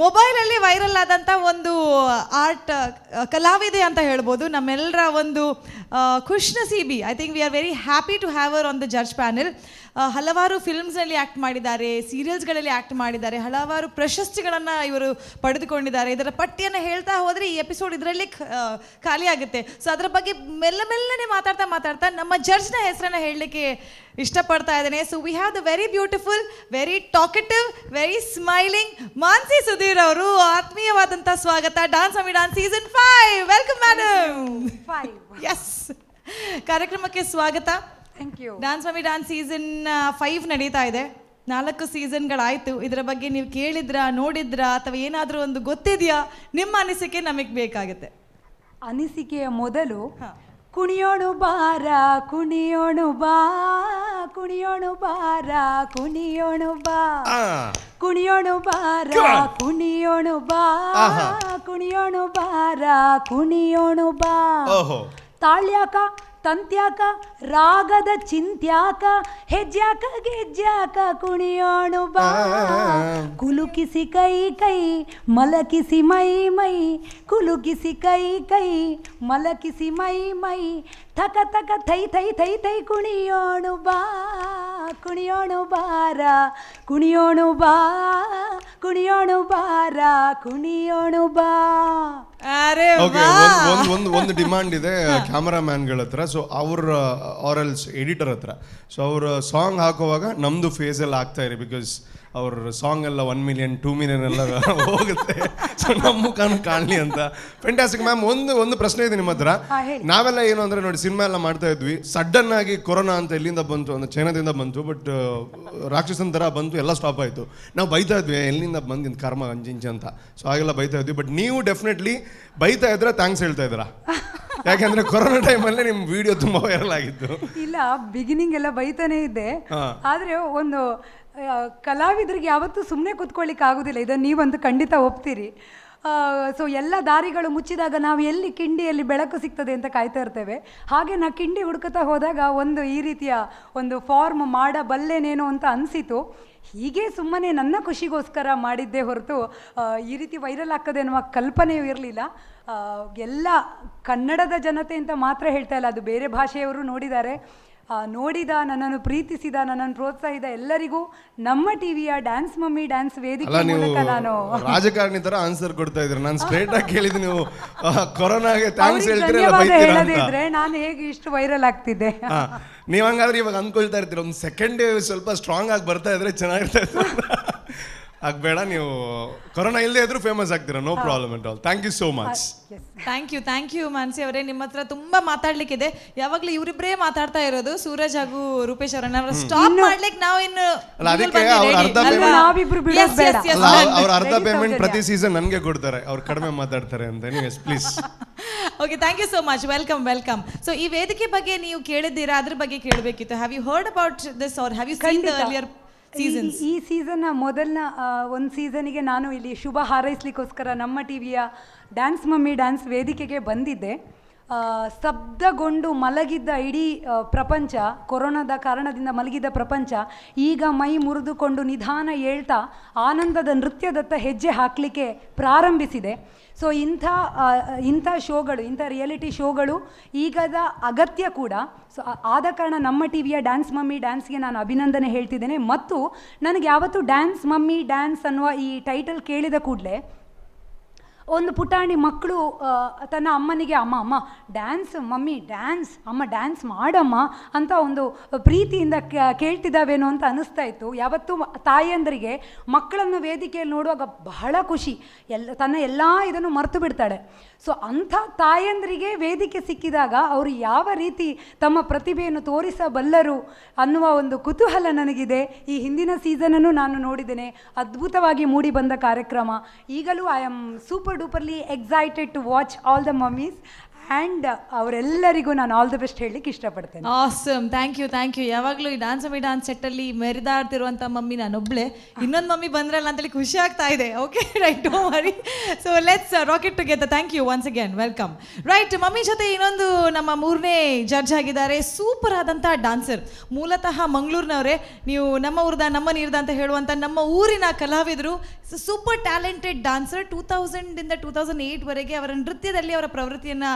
ಮೊಬೈಲಲ್ಲಿ ವೈರಲ್ ಆದಂಥ ಒಂದು ಆರ್ಟ್ ಕಲಾವಿದೆ ಅಂತ ಹೇಳ್ಬೋದು. ನಮ್ಮೆಲ್ಲರ ಒಂದು ಖುಷ್ನಸೀಬಿ. I think we are very happy to have her on the judge panel. ಹಲವಾರು ಫಿಲ್ಮ್ಸ್ನಲ್ಲಿ ಆ್ಯಕ್ಟ್ ಮಾಡಿದ್ದಾರೆ, ಸೀರಿಯಲ್ಸ್ಗಳಲ್ಲಿ ಆ್ಯಕ್ಟ್ ಮಾಡಿದ್ದಾರೆ, ಹಲವಾರು ಪ್ರಶಸ್ತಿಗಳನ್ನು ಇವರು ಪಡೆದುಕೊಂಡಿದ್ದಾರೆ. ಇದರ ಪಟ್ಟಿಯನ್ನು ಹೇಳ್ತಾ ಹೋದರೆ ಈ ಎಪಿಸೋಡ್ ಇದರಲ್ಲಿ ಖಾಲಿ ಆಗುತ್ತೆ. ಸೊ ಅದರ ಬಗ್ಗೆ ಮೆಲ್ಲ ಮೆಲ್ಲನೆ ಮಾತಾಡ್ತಾ ಮಾತಾಡ್ತಾ ನಮ್ಮ ಜಡ್ಜ್ನ ಹೆಸರನ್ನು ಹೇಳಲಿಕ್ಕೆ ಇಷ್ಟಪಡ್ತಾ ಇದ್ದೇನೆ. So we have the very beautiful, very talkative, very smiling Mansi Sudhir ಅವರು. ಆತ್ಮೀಯವಾದಂಥ ಸ್ವಾಗತ dance mummy dance season 5. Welcome, madam. Five. S, ಕಾರ್ಯಕ್ರಮಕ್ಕೆ ಸ್ವಾಗತ. Thank you. Dance mummy dance season 5 ನಡೀತಾ ಇದೆ. ನಾಲ್ಕು ಸೀಸನ್ಗಳಾಯಿತು. ಇದರ ಬಗ್ಗೆ ನೀವು ಕೇಳಿದ್ರಾ, ನೋಡಿದ್ರಾ ಅಥವಾ ಏನಾದರೂ ಒಂದು ಗೊತ್ತಿದೆಯಾ? ನಿಮ್ಮ ಅನಿಸಿಕೆ ನಮಗೆ ಬೇಕಾಗುತ್ತೆ. ಅನಿಸಿಕೆಯ ಮೊದಲು, ಕುಣಿಯೋಣು ಬಾರ, ಕುಣಿಯೋಣು ಬಾ, ಕುಣಿಯೋಣು ಬಾರ, ಕುಣಿಯೋಣು ಬಾ, ಕುಣಿಯೋಣು ಬಾರ, ಕುಣಿಯೋಣು ಬಾ, ಕುಣಿಯೋಣು ಬಾರ, ಕುಣಿಯೋಣು ಬಾ. ಓಹೋ. ತಾಳ್ಯಾಕ ತಂತ್ಯಾಕ ರಾಗದ ಚಿಂತ್ಯಾಕ ಹೆಜ್ಜಾಕ ಗೆಜ್ಜಾಕ ಕುಣಿಯೋಣು ಬಾ. ಕುಲುಕಿಸಿ ಕೈ ಕೈ, ಮಲಕಿಸಿ ಮೈ ಮೈ, ಕುಲುಕಿಸಿ ಕೈ ಕೈ, ಮಲಕಿಸಿ ಮೈ ಮೈ, ಥಕ ಥಕ ಥೈ ಥೈ ಥೈ ಥೈ ಕುಣಿಯೋಣು ಬಾ, ಕುಣಿಯೋಣು ಬಾರ, ಕುಣಿಯೋಣು ಬಾ, ಕುಣಿಯೋಣು ಬಾರ, ಕುಣಿಯೋಣು ಬಾ. ಅರೆ! ಓಕೆ, ಒಂದು ಒಂದು ಒಂದು ಡಿಮಾಂಡ್ ಇದೆ ಕ್ಯಾಮರಾಮ್ಯಾನ್ಗಳ ಹತ್ರ, ಸೊ ಅವ್ರ R else editor ಹತ್ರ. ಸೊ ಅವ್ರ ಸಾಂಗ್ ಹಾಕುವಾಗ ನಮ್ಮದು ಫೇಸ್ ಎಲ್ಲ ಹಾಕ್ತಾ ಇರಿ, because ಅವ್ರ ಸಾಂಗ್ ಎಲ್ಲ 1 ಮಿಲಿಯನ್, 2 ಮಿಲಿಯನ್ ಎಲ್ಲ ಹೋಗುತ್ತೆ. ಸೊ ನಮ್ಮ ಮುಖಾನು ಕಾಣಲಿ ಅಂತ. Fantastic ma'am. ಒಂದು ಒಂದು ಪ್ರಶ್ನೆ ಇದೆ ನಿಮ್ಮ ಹತ್ರ. ಹಾ, ಹೇಳಿ. ನಾವೆಲ್ಲ ಏನು ಅಂದ್ರೆ, ನೋಡಿ, ಸಿನಿಮಾ ಎಲ್ಲ ಮಾಡ್ತಾ ಇದ್ವಿ. ಸಡನ್ ಆಗಿ ಕೊರೋನಾ ಅಂತ ಎಲ್ಲಿಂದ ಬಂತು ಅಂದ್ರೆ ಚೈನಾದಿಂದ ಬಂತು. ಬಟ್ ರಾಕ್ಷಸನ್ ಥರ ಬಂತು, ಎಲ್ಲ ಸ್ಟಾಪ್ ಆಯಿತು. ನಾವು ಬೈತಾ ಇದ್ವಿ, ಎಲ್ಲಿಂದ ಬಂದಿದ್ದು ಕರ್ಮ ಅಂಜಿಂಚ ಅಂತ. ಸೊ ಹಾಗೆಲ್ಲ ಬೈತಾ ಇದ್ವಿ. ಬಟ್ ನೀವು ಡೆಫಿನೆಟ್ಲಿ ಬೈತಾ ಇದ್ರೆ thanks ಹೇಳ್ತಾ ಇದ್ದೀರಾ, ಯಾಕಂದ್ರೆ ಕೊರೋನಾ ಟೈಮಲ್ಲೇ ನಿಮ್ಮ ವಿಡಿಯೋ ತುಂಬ ವೈರಲ್ ಆಗಿತ್ತು. ಇಲ್ಲ, ಬಿಗಿನಿಂಗ್ ಎಲ್ಲ ಬೈತಾನೆ ಇದ್ದೆ. ಆದ್ರೆ ಒಂದು ಕಲಾವಿದರಿಗೆ ಯಾವತ್ತೂ ಸುಮ್ಮನೆ ಕೂತ್ಕೊಳ್ಳಿಕ್ಕೆ ಆಗೋದಿಲ್ಲ. ಇದನ್ನು ನೀವಂತೂ ಖಂಡಿತ ಒಪ್ತೀರಿ. ಸೊ ಎಲ್ಲ ದಾರಿಗಳು ಮುಚ್ಚಿದಾಗ ನಾವು ಎಲ್ಲಿ ಕಿಂಡಿಯಲ್ಲಿ ಬೆಳಕು ಸಿಗ್ತದೆ ಅಂತ ಕಾಯ್ತಾ ಇರ್ತೇವೆ. ಹಾಗೆ ನಾ ಕಿಂಡಿ ಹುಡುಕುತ್ತಾ ಹೋದಾಗ ಒಂದು ಈ ರೀತಿಯ ಒಂದು ಫಾರ್ಮ್ ಮಾಡಬಲ್ಲೆನೇನೋ ಅಂತ ಅನಿಸಿತು. ಹೀಗೆ ಸುಮ್ಮನೆ ನನ್ನ ಖುಷಿಗೋಸ್ಕರ ಮಾಡಿದ್ದೇ ಹೊರತು ಈ ರೀತಿ ವೈರಲ್ ಆಗ್ತದೆ ಅನ್ನುವ ಕಲ್ಪನೆಯೂ ಇರಲಿಲ್ಲ. ಎಲ್ಲ ಕನ್ನಡದ ಜನತೆ ಅಂತ ಮಾತ್ರ ಹೇಳ್ತಾ ಇಲ್ಲ, ಅದು ಬೇರೆ ಭಾಷೆಯವರು ನೋಡಿದ್ದಾರೆ. ನೋಡಿದ, ನನ್ನನ್ನು ಪ್ರೀತಿಸಿದ, ನನ್ನನ್ನು ಪ್ರೋತ್ಸಾಹಿಸಿದ ಎಲ್ಲರಿಗೂ ನಮ್ಮ ಟಿವಿಯ dance mummy dance ಅಲ್ಲ ವೇದಿಕೆ ನೀವು ಮೂಲಕ ನಾನು ರಾಜಕಾರಣಿ ತರ ಆನ್ಸರ್ ಕೊಡ್ತಾ ಇದ್ರಿ. ನಾನು ಸ್ಟ್ರೇಟ್ ಆಗಿ ಕೇಳಿದ್ದು, ನೀವು ಕೊರೋನಾಗೆ thanks ಅವ್ರಿಗೆ ಹೇಳ್ತೀರಲ್ಲ ಧನ್ಯವಾದ ಬೈತೀರಾ ಹೇಳದೇ ಅಂತ. ಇದ್ರೆ ನಾನು ಹೇಗೆ ಇಷ್ಟು ವೈರಲ್ ಆಗ್ತಿದ್ದೆ? ಹಾ, ನೀವ್ ಹಂಗಾದ್ರೆ ಇವಾಗ ಅನ್ಕೊಳ್ತಾ ಇರ್ತೀರ, ಒಂದು ಸೆಕೆಂಡ್ ಸ್ವಲ್ಪ ಸ್ಟ್ರಾಂಗ್ ಆಗಿ ಬರ್ತಾ ಇದ್ರೆ ಚೆನ್ನಾಗಿರ್ತಾ ಇತ್ತು. ಆಗ್ಬೇಡ, ನೀವು ಕೊರೋನಾ ಇಲ್ಲದೆ ಇದ್ರೂ ಫೇಮಸ್ ಆಗ್ತೀರಾ. No problem at all. Thank you so much. Yes. Thank you, thank you Mansi ಅವರೇ. ನಿಮ್ಮ ಹತ್ರ ತುಂಬಾ ಮಾತಾಡ್ಲಿಕ್ಕಿದೆ. ಯಾವಾಗ್ಲೂ ಇವರಿಬ್ಬರೇ ಮಾತಾಡ್ತಾ ಇರೋದು, ಸೂರಜ್ ಹಾಗೂ ರೂಪೇಶ್ ಅವರನ್ನ ಸ್ಟಾಪ್ ಮಾಡ್ಲಿಕ್ಕೆ ನಾವು ಇನ್ನು ಅಲ್ಲ, ಅದಕ್ಕೆ ಅವ್ರು ಅರ್ಧ ಅಲ್ವಾ? ನಾವಿಬ್ರು ಬಿಡೋದು ಬೇಡ. ಅಲ್ಲ, ಅವ್ರ ಅರ್ಧ Ready, payment ಸೌಜನ್ಯ. ಪ್ರತಿ ಸೀಸನ್ ನನಗೆ ಕೊಡ್ತಾರೆ, ಅವ್ರು ಕಡಿಮೆ ಮಾತಾಡ್ತಾರೆ ಅಂತ. Anyways, please. Okay, thank you so much. Welcome, welcome. So ಈ ವೇದಿಕೆ ಬಗ್ಗೆ ನೀವು ಕೇಳಿದ್ದೀರಾ? ಅದ್ರ ಬಗ್ಗೆ ಕೇಳಬೇಕಿತ್ತು. Have you heard about this or have you seen the ಖಂಡಿತ. Earlier seasons? ಈ ಸೀಸನ್ನ ಮೊದಲನ ಒಂದು ಸೀಸನಿಗೆ ನಾನು ಇಲ್ಲಿ ಶುಭ ಹಾರೈಸ್ಲಿಕ್ಕೋಸ್ಕರ ನಮ್ಮ ಟಿವಿಯ ಡ್ಯಾನ್ಸ್ ಮಮ್ಮಿ ಡ್ಯಾನ್ಸ್ ವೇದಿಕೆಗೆ ಬಂದಿದ್ದೆ. ಸ್ತಬ್ಧಗೊಂಡು ಮಲಗಿದ್ದ ಇಡೀ ಪ್ರಪಂಚ, ಕೊರೋನಾದ ಕಾರಣದಿಂದ ಮಲಗಿದ್ದ ಪ್ರಪಂಚ ಈಗ ಮೈ ಮುರಿದುಕೊಂಡು ನಿಧಾನ ಏಳ್ತಾ ಆನಂದದ ನೃತ್ಯದತ್ತ ಹೆಜ್ಜೆ ಹಾಕಲಿಕ್ಕೆ ಪ್ರಾರಂಭಿಸಿದೆ. ಸೊ ಇಂಥ ಶೋಗಳು, ಇಂಥ ರಿಯಾಲಿಟಿ ಶೋಗಳು ಈಗದ ಅಗತ್ಯ ಕೂಡ. ಸೊ ಆದ ಕಾರಣ ನಮ್ಮ ಟಿವಿಯ ಡ್ಯಾನ್ಸ್ ಮಮ್ಮಿ ಡ್ಯಾನ್ಸ್ಗೆ ನಾನು ಅಭಿನಂದನೆ ಹೇಳ್ತಿದ್ದೇನೆ. ಮತ್ತು ನನಗೆ ಯಾವತ್ತೂ ಡ್ಯಾನ್ಸ್ ಮಮ್ಮಿ ಡ್ಯಾನ್ಸ್ ಅನ್ನುವ ಈ ಟೈಟಲ್ ಕೇಳಿದ ಕೂಡಲೇ ಒಂದು ಪುಟಾಣಿ ಮಕ್ಕಳು ತನ್ನ ಅಮ್ಮನಿಗೆ "ಅಮ್ಮ, ಅಮ್ಮ, ಡ್ಯಾನ್ಸ್ ಮಮ್ಮಿ ಡ್ಯಾನ್ಸ್, ಅಮ್ಮ ಡ್ಯಾನ್ಸ್ ಮಾಡಮ್ಮ" ಅಂತ ಒಂದು ಪ್ರೀತಿಯಿಂದ ಕೇಳ್ತಿದ್ದಾವೇನೋ ಅಂತ ಅನಿಸ್ತಾ ಇತ್ತು. ಯಾವತ್ತೂ ತಾಯಂದರಿಗೆ ಮಕ್ಕಳನ್ನು ವೇದಿಕೆಯಲ್ಲಿ ನೋಡುವಾಗ ಬಹಳ ಖುಷಿ. ಎಲ್ಲ ತನ್ನ ಎಲ್ಲ ಇದನ್ನು ಮರೆತು ಬಿಡ್ತಾಳೆ. ಸೊ ಅಂಥ ತಾಯಂದರಿಗೆ ವೇದಿಕೆ ಸಿಕ್ಕಿದಾಗ ಅವರು ಯಾವ ರೀತಿ ತಮ್ಮ ಪ್ರತಿಭೆಯನ್ನು ತೋರಿಸಬಲ್ಲರು ಅನ್ನುವ ಒಂದು ಕುತೂಹಲ ನನಗಿದೆ. ಈ ಹಿಂದಿನ ಸೀಸನನ್ನು ನಾನು ನೋಡಿದ್ದೇನೆ. ಅದ್ಭುತವಾಗಿ ಮೂಡಿ ಬಂದ ಕಾರ್ಯಕ್ರಮ. ಈಗಲೂ I am super duperly excited to watch all the mummies and ಅವರೆಲ್ಲರಿಗೂ ನಾನು ಆಲ್ the best ಹೇಳಲಿಕ್ಕೆ ಇಷ್ಟಪಡ್ತೇನೆ. Awesome, thank you, thank you. ಯಾವಾಗಲೂ ಈ ಡಾನ್ಸ್ ಮಮ್ಮಿ ಡಾನ್ಸ್ ಸೆಟ್ಟಲ್ಲಿ ಮೆರಿದಾಡ್ತಿರುವಂಥ ಮಮ್ಮಿ ನಾನೊಬ್ಳೆ. ಇನ್ನೊಂದು ಮಮ್ಮಿ ಬಂದ್ರಲ್ಲ ಅಂತೇಳಿ ಖುಷಿ ಆಗ್ತಾ ಇದೆ. Okay, right, don't worry. So let's rock it together. Thank you once again, welcome. Right, mummy ಜೊತೆ ಇನ್ನೊಂದು ನಮ್ಮ ಮೂರನೇ ಜಡ್ಜ್ ಆಗಿದ್ದಾರೆ. ಸೂಪರ್ ಆದಂಥ ಡಾನ್ಸರ್, ಮೂಲತಃ ಮಂಗಳೂರಿನವರೇ. ನೀವು ನಮ್ಮ ಊರ್ದ ನಮ್ಮ ನೀರ್ದ ಅಂತ ಹೇಳುವಂಥ ನಮ್ಮ ಊರಿನ ಕಲಾವಿದರು. Super talented dancer. 2000ದಿಂದ 2008ವರೆಗೆ ಅವರ ನೃತ್ಯದಲ್ಲಿ ಅವರ ಪ್ರವೃತ್ತಿಯನ್ನು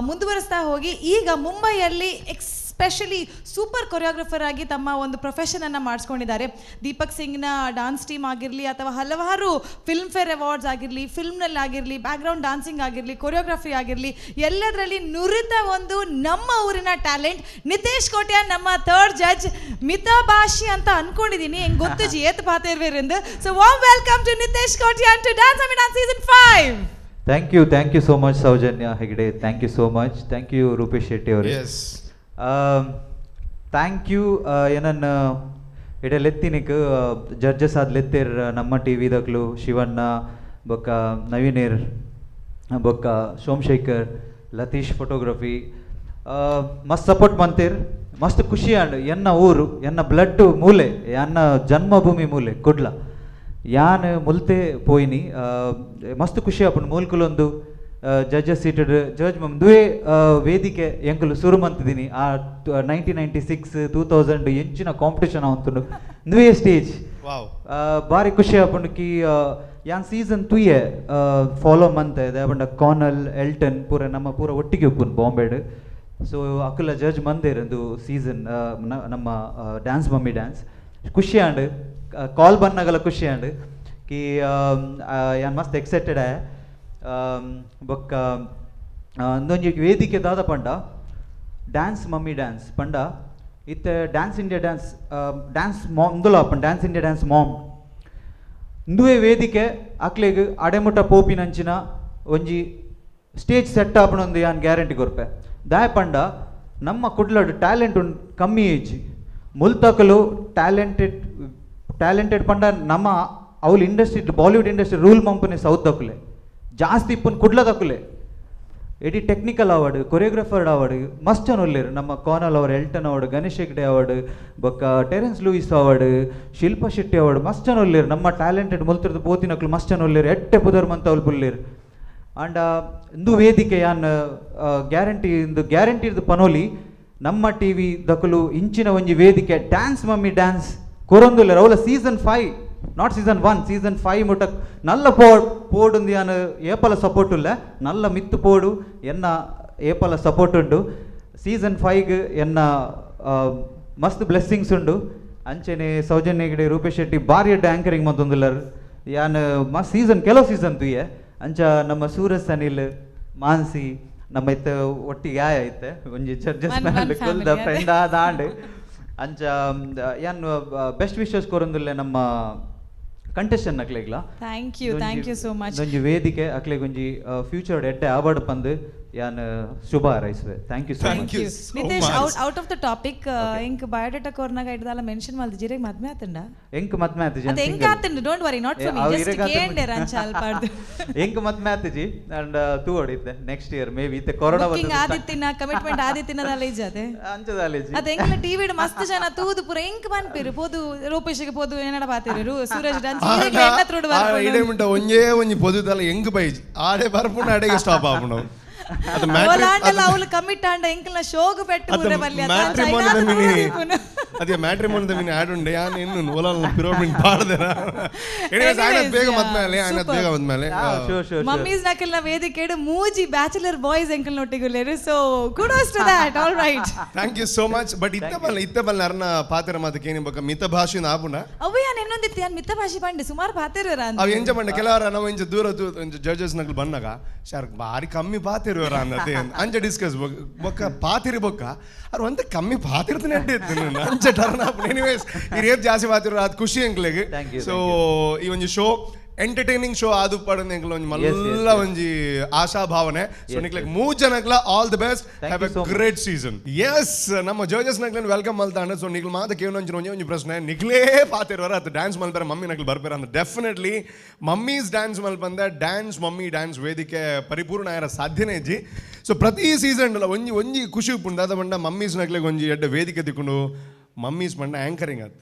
ಮುಂದುವರಿಸ್ತಾ ಹೋಗಿ ಈಗ ಮುಂಬೈಯಲ್ಲಿ ಎಕ್ಸ್ಪೆಷಲಿ ಸೂಪರ್ ಕೊರಿಯೋಗ್ರಫರ್ ಆಗಿ ತಮ್ಮ ಒಂದು ಪ್ರೊಫೆಷನನ್ನು ಮಾಡಿಸ್ಕೊಂಡಿದ್ದಾರೆ. ದೀಪಕ್ ಸಿಂಗ್ನ ಡಾನ್ಸ್ ಟೀಮ್ ಆಗಿರಲಿ ಅಥವಾ ಹಲವಾರು ಫಿಲ್ಮ್ ಫೇರ್ ಅವಾರ್ಡ್ಸ್ ಆಗಿರಲಿ, ಫಿಲ್ಮ್ನಲ್ಲಿ ಆಗಿರಲಿ, ಬ್ಯಾಕ್ಗ್ರೌಂಡ್ ಡಾನ್ಸಿಂಗ್ ಆಗಿರಲಿ, ಕೊರಿಯೋಗ್ರಫಿ ಆಗಿರಲಿ, ಎಲ್ಲದರಲ್ಲಿ ನುರಿತ ಒಂದು ನಮ್ಮ ಊರಿನ ಟ್ಯಾಲೆಂಟ್ ನಿತೇಶ್ ಕೋಟ್ಯಾನ್ ನಮ್ಮ ಥರ್ಡ್ ಜಡ್ಜ್. ಮಿತಭಾಷಿ ಅಂತ ಅನ್ಕೊಂಡಿದ್ದೀನಿ, ಹೆಂಗೆ ಗೊತ್ತು ಜಿ ಏತ್ ಪಾತಿರ್ವೇರೆಂದು. So warm welcome to Nitesh Kotian to Dance Mummy Dance season 5. Thank you, thank you so much Soujanya Hegde. Thank you so much. Thank you Rupesh Shetty ಅವರೇ. S. Thank you. ಏನನ್ನ ಇಡೆ ಲೆತ್ತಿನಿಕ್ judges ಆದ್ ಲೆತ್ತೇರ್ ನಮ್ಮ T ವಿದಕ್ಲು Shivanna ಬೊಕ್ಕ ನವೀನೇರ್ ಬೊಕ್ಕ Somashekar, Lateesh photography ಮಸ್ತ್ support ಮಂತೇರ್. ಮಸ್ತ್ ಖುಷಿ ಆಂಡ್. ಎನ್ನ ಊರು, ಎನ್ನ ಬ್ಲಡ್ ಮೂಲೆ, ಎನ್ನ ಜನ್ಮಭೂಮಿ ಮೂಲೆ ಕುಡ್ಲ. ಯಾನ್ ಮುಲ್ತೆ ಪೋಯಿನಿ. ಮಸ್ತ್ ಖುಷಿ ಆಪುಂಡು ಮೂಲ್ಕುಲೊಂದು ಜಡ್ಜಸ್ ಸೀಟೆಡ್ ಜಡ್ಜ್ ದುವೇ ವೇದಿಕೆ ಎಂಕುಲು ಸುರು ಮಂತಿದ್ದೀನಿ. ಆ 1996, 2000 ಎಂಚಿನ ಕಾಂಪಿಟೇಷನ್ ಅವಂತುಂಡು ದುವೇ ಸ್ಟೇಜ್. ವಾವ್. ಬಾರಿ ಖುಷಿ ಆಪುಂಡು ಕಿ ಯಾನ್ ಸೀಸನ್ ತುಯ್ಯೆ ಫಾಲೋ ಮಂತೆ ಪಂಡ ಕಾನಲ್, ಎಲ್ಟನ್ ಪೂರ ನಮ್ಮ ಪೂರ ಒಟ್ಟಿಗೆ ಉಪ್ಪುನ್ ಬಾಂಬೆಡ್. ಸೊ ಅಕುಲ ಜಡ್ಜ್ ಮಂದೇರ್ ಒಂದು ಸೀಸನ್ ನಮ್ಮ ಡ್ಯಾನ್ಸ್ ಮಮ್ಮಿ ಡ್ಯಾನ್ಸ್. ಖುಷಿ ಆಂಡ್. ಕಾಲ್ ಬನ್ನಗಲ ಖುಷಿ ಆಂಡ್ ಕಿ ಯಾನ್ ಮಸ್ತ್ ಎಕ್ಸೈಟೆಡ್ ಆಯೆ. ಬೊಕ್ಕ ಅಂದೊಂಜಿ ವೇದಿಕೆ ದಾದ ಪಂಡ ಡ್ಯಾನ್ಸ್ ಮಮ್ಮಿ ಡ್ಯಾನ್ಸ್ ಪಂಡ ಇತ್ತೆ dance India dance dance mom ಇಂದುಲ ಪಂಡ ಡ್ಯಾನ್ಸ್ ಇಂಡಿಯಾ ಡ್ಯಾನ್ಸ್ ಮಾಮ್ ಇಂದುವೆ ವೇದಿಕೆ ಅಕ್ಲೆಗ್ ಅಡೆಮುಟ ಪೋಪಿನಂಚಿನ ಒಂಜಿ ಸ್ಟೇಜ್ ಸೆಟ್ ಆಪುನೊಂದು ಯಾನ್ ಗ್ಯಾರಂಟಿ ಕೊರ್ಪೆ. ದಾಯ ಪಂಡ ನಮ್ಮ ಕುಡ್ಲಡ್ ಟ್ಯಾಲೆಂಟ್ ಉಂಡು ಕಮ್ಮಿ ಏಜ್ ಮುಲ್ತಕಲು. ಟ್ಯಾಲೆಂಟೆಡ್ ಟ್ಯಾಲೆಂಟೆಡ್ ಪಂಡ ನಮ್ಮ ಅವ್ಲು ಇಂಡಸ್ಟ್ರಿ, ಬಾಲಿವುಡ್ ಇಂಡಸ್ಟ್ರಿ ರೂಲ್ ಮಂಪುನೆ ಸೌತ್ ದಕುಲೆ ಜಾಸ್ತಿ ಇಪ್ಪುನ್ ಕುಡ್ಲದಕುಲೆ. ಎಡಿ ಟೆಕ್ನಿಕಲ್ ಅವಾರ್ಡ್, ಕೊರಿಯೋಗ್ರಫರ್ ಅವಾರ್ಡ್ ಮಸ್ತ್ ಜನ ಉಲ್ಲೇರು. ನಮ್ಮ ಕೋನಲ್ ಅವರು, Elton award, Ganesh Hegde award, ಬೊಕ್ಕ Terence Louis award, Shilpa Shetty award ಮಸ್ತ್ ಜನ ಉಲ್ಲೇರು. ನಮ್ಮ ಟ್ಯಾಲೆಂಟೆಡ್ ಮುಲ್ತರದು ಪೋತಿನಕ್ಲು ಮಸ್ತ್ ಜನ ಉಲ್ಲೇರು. ಎಟ್ಟೆ ಪುದರ್ ಮಂತ ಅವ್ಲು ಪುಲ್ಲೇರು. ಆಂಡ ಇಂದು ವೇದಿಕೆ ಯಾನ್ ಗ್ಯಾರಂಟಿ, ಇಂದು ಗ್ಯಾರಂಟಿ ಇರ್ದು ಪನೋಲಿ, ನಮ್ಮ ಟಿವಿ ದಕಲು ಇಂಚಿನ ಒಂಜಿ ವೇದಿಕೆ ಡ್ಯಾನ್ಸ್ ಮಮ್ಮಿ ಡ್ಯಾನ್ಸ್ ಕೊರೊಂದುಲ್ಲೆರ್. ಅವಲ season 5, not season 1, season 5 ಮುಟ್ಟ ನಲ್ಲ ಪೋಡುಂದು ಯಾನ್ ಏಪಲ ಸಪೋರ್ಟ್ ಉಲ್ಲ. ನಲ್ಲ ಮಿತ್ತು ಪೋಡು, ಎನ್ನ ಏಪಲ ಸಪೋರ್ಟ್ ಉಂಡು. ಸೀಸನ್ 5ಗ್ ಎನ್ನ ಮಸ್ತ್ ಬ್ಲೆಸ್ಸಿಂಗ್ಸ್ ಉಂಡು. ಅಂಚೆನೆ ಸೌಜನ್ಯ ಹೆಗಡೆ, ರೂಪೇಶ್ ಶೆಟ್ಟಿ ಬಾರಿ ಎಡ್ಡೆ ಆ್ಯಂಕರಿಂಗ್ ಮಂತೊಂದುಲ್ಲರ್. ಯಾನ್ ಮಸ್ತ್ ಸೀಸನ್, ಕೆಲವು ಸೀಸನ್ ತೂಯೆ. ಅಂಚ ನಮ್ಮ ಸೂರಜ್ ಸನಿಲ್, ಮಾನ್ಸಿ ನಮ್ಮ ಇತ್ತ ಒಟ್ಟಿಗೆ ಆಯ ಐತೆ ಒಂಜಿ judges One- one ಕುಲ್ದ family, friend ಆದಾಂಡ್. ಅಂಚ ಯಾನ್ ಬೆಸ್ಟ್ ವಿಶಸ್ ಕೊರೊಂದುಲ್ಲೆ ನಮ್ಮ contestant ನಕ್ಲೆಗ್ಲ. Thank you, thank you so much. ಒಂಜಿ ವೇದಿಕೆ ಅಕ್ಲೆಗ್ ಒಂಜಿ ಫ್ಯೂಚರ್ ಎಡ್ಡೆ ಆವಡ್ ಪಂದ್ ಯಾನ್ ಶುಭ ಹಾರೈಸುವೆ. Thank you so Thank much. you so Nitesh, much. Out of the topic, ಎಂಕ್ ಬಯೋಡೇಟಾ ಕೊರ್ನಾಗ ಇಡ್ದಾಲ ಮೆನ್ಷನ್ ಮಲ್ದಿಜಿರೆ, ಮದ್ಮೆ ಆತಂಡ? ಎಂಕ್ ಮದ್ಮೆ ಆತಿಜಿ. ಅತ್ತೆ ಎಂಕ್ ಆತಂಡ, don't worry, not for me, just ಕೇಂಡೆ ರಂಚ ಅಲ್ಪಾರ್ದು. ಎಂಕ್ ಮದ್ಮೆ ಆತಿಜಿ ಅಂಡ್ ತೂವಡ್ ಇತ್ತೆ ನೆಕ್ಸ್ಟ್ ಇಯರ್ ಮೇ ಬಿ. ಇತ್ತೆ ಕೊರೋನಾ. ಬುಕಿಂಗ್ ಆದಿತ್ತಿನ, ಕಮಿಟ್ಮೆಂಟ್ ಆದಿತ್ತಿನದಲ್ಲ ಇಜ್ಜಾತೆ? ಅಂಚದಾಲೇಜಿ. ಅತ್ತೆ ಎಂಕ್ಲ ಟಿವಿಡ್ ಮಸ್ತ್ ಜನ ತೂದು ಪೂರ ಎಂಕ್ ಪನ್ಪೇರು, ಪೋದು ರೂಪೇಶ್ಗೆ ಪೋದು ಏನಡ ಪಾತೇರು, ಸೂರಜ್ ಡಾನ್ಸ್ ಎನ್ನ ತ್ರೋಡು. ಇಡೆ ಮುಟ್ಟ ಒಂಜೇ ಒಂಜಿ ಪೊದುದಲ್ಲ ಎಂಗ್ ಬೈಜಿ, ಆಡೆ ಬರ್ಪುಂಡು, ಅಡೆಗೆ ಸ್ಟಾಪ್ ಆಪುಂಡು. ಅದು ಓಲಾಂಡಲ ಅವ್ಲು ಕಮಿಟ್ ಆಂಡ ಎಂಕ್ಲ ಶೋಗು ಪೆಟ್ಟು ಪೂರ ಬಲ್ಲಿ. ಮ್ಯಾಟ್ರಿಮೋನಿದ ಮಿನಿ, ಅದೇ ಮ್ಯಾಟ್ರಿಮೋನಿದ ಮಿನಿ ಆಡ್ ಉಂಡೆ. ಯಾನ್ ಇನ್ನು ಓಲಾಲ ಪಿರೋಮಿಡ್ ಪಾಡ್ದೆ. ಎನಿವೇಸ್, ಆಯ್ನ ಬೇಗ ಮದ್ಮೇಲೆ, ಆಯ್ನ ಬೇಗ ಮದ್ಮೇಲೆ. Sure sure. ಮಮ್ಮೀಸ್ ನಕಲ್ನ ವೇದಿಕೆಡು ಮೂಜಿ ಬ್ಯಾಚುಲರ್ ಬಾಯ್ಸ್ ಎಂಕಲ್ ನೊಟ್ಟಿಗುಲ್ಲೇರು, so kudos to that. All right. Thank you so much. But ಇತ್ತೆ ಬಲ್ಲ, ಇತ್ತೆ ಬಲ್ಲ ಅರ್ನ ಪಾತೆರ ಮಾತಕ್ಕೆ ಏನಿ ಬೊಕ್ಕ ಮಿತ ಭಾಷೆನ ಆಪುಂಡ? ಅವು ಯಾನ್ ಎನ್ನೊಂದಿತ್ತು, ಯಾನ್ ಮಿತ್ತ ಭಾಷೆ ಪಂಡೆ ಸುಮಾರು ಪಾತೆರುವರ ಅಂತ. ಅವು ಎಂಚ ಪಂಡ, ಕೆಲವರ ನಾವು ಇಂಚ ದೂರ ದೂರ ಇಂಚ ಜಡ್ಜಸ್ ನಕಲ್ ಬಂದಾಗ ಶಾರ್ ಬಾರಿ ಕಮ್ಮಿ ಪಾತಿರುವರ ಅನ್ನತೆ ಅಂಚ ಡಿಸ್ಕಸ್ ಬೊಕ್ಕ ಪಾತಿರಿ ಬೊಕ್ಕ ಅವ್ರು ಒಂತ ಕಮ್ಮಿ ಪಾತಿರ್ತನೆ ಅಡ್ಡೆ ಇತ್ತು ಅಂಚ ಟರ್ನ್ ಆಪುಂಡು. ಎನಿವೇಸ್, ಈ ರೇಪ್ ಜಾಸ್ತಿ ಪಾತಿರು, ಅದು ಖುಷಿ ಎಂಕ್ಲೆಗ್. Thank you, so ಈ ಒಂಜಿ ಶೋ ಎಂಟರ್ಟೈನಿಂಗ್ ಶೋ ಆದು ಪಡಂದು ಎಂಕ್ಲ ಒಂಜಿ yes, ಮಲ್ಲ ಒಂಜಿ ಆಶಾ ಭಾವನೆ. ಸೊ ನಿಕ್ಲೆಗ್ ಮೂರು ಜನಕ್ಲ all the best. Thank have you a so much. Great season. Yes, ನಮ್ಮ ಜಡ್ಜಸ್ ನಕ್ಲೆನ್ welcome ಮಲ್ತಾಂಡ. ಸೊ ನಿಕ್ಲು ಮಾತ ಕೇವಲ ಒಂಜಿ ಒಂಜಿ ಒಂಜಿ ಪ್ರಶ್ನೆ, ನಿಕ್ಲೇ ಪಾತಿರುವರ ಅದು ಡ್ಯಾನ್ಸ್ ಮಲ್ಪರ ಮಮ್ಮಿ ನಕ್ಲು ಬರ್ಪೇರ ಅಂದ್ರೆ? ಡೆಫಿನೆಟ್ಲಿ ಮಮ್ಮೀಸ್ ಡ್ಯಾನ್ಸ್ ಮಲ್ಪಂದ ಡ್ಯಾನ್ಸ್ ಮಮ್ಮಿ ಡ್ಯಾನ್ಸ್ ವೇದಿಕೆ ಪರಿಪೂರ್ಣ ಆಯರ ಸಾಧ್ಯನೇ ಇಜ್ಜಿ. ಸೊ ಪ್ರತಿ ಸೀಸನ್ ಒಂಜಿ ಒಂಜಿ ಖುಷಿ ಉಪ್ಪುಂಡು. ದಾದ ಪಂಡ ಮಮ್ಮೀಸ್ ನಕ್ಲೆಗ್ ಒಂಜಿ ಎಡ್ಡೆ ವೇದಿಕೆ ತಿಕ್ಕೊಂಡು, ಮಮ್ಮೀಸ್ ಪಂಡ ಆ್ಯಂಕರಿಂಗ್ ಆತ್,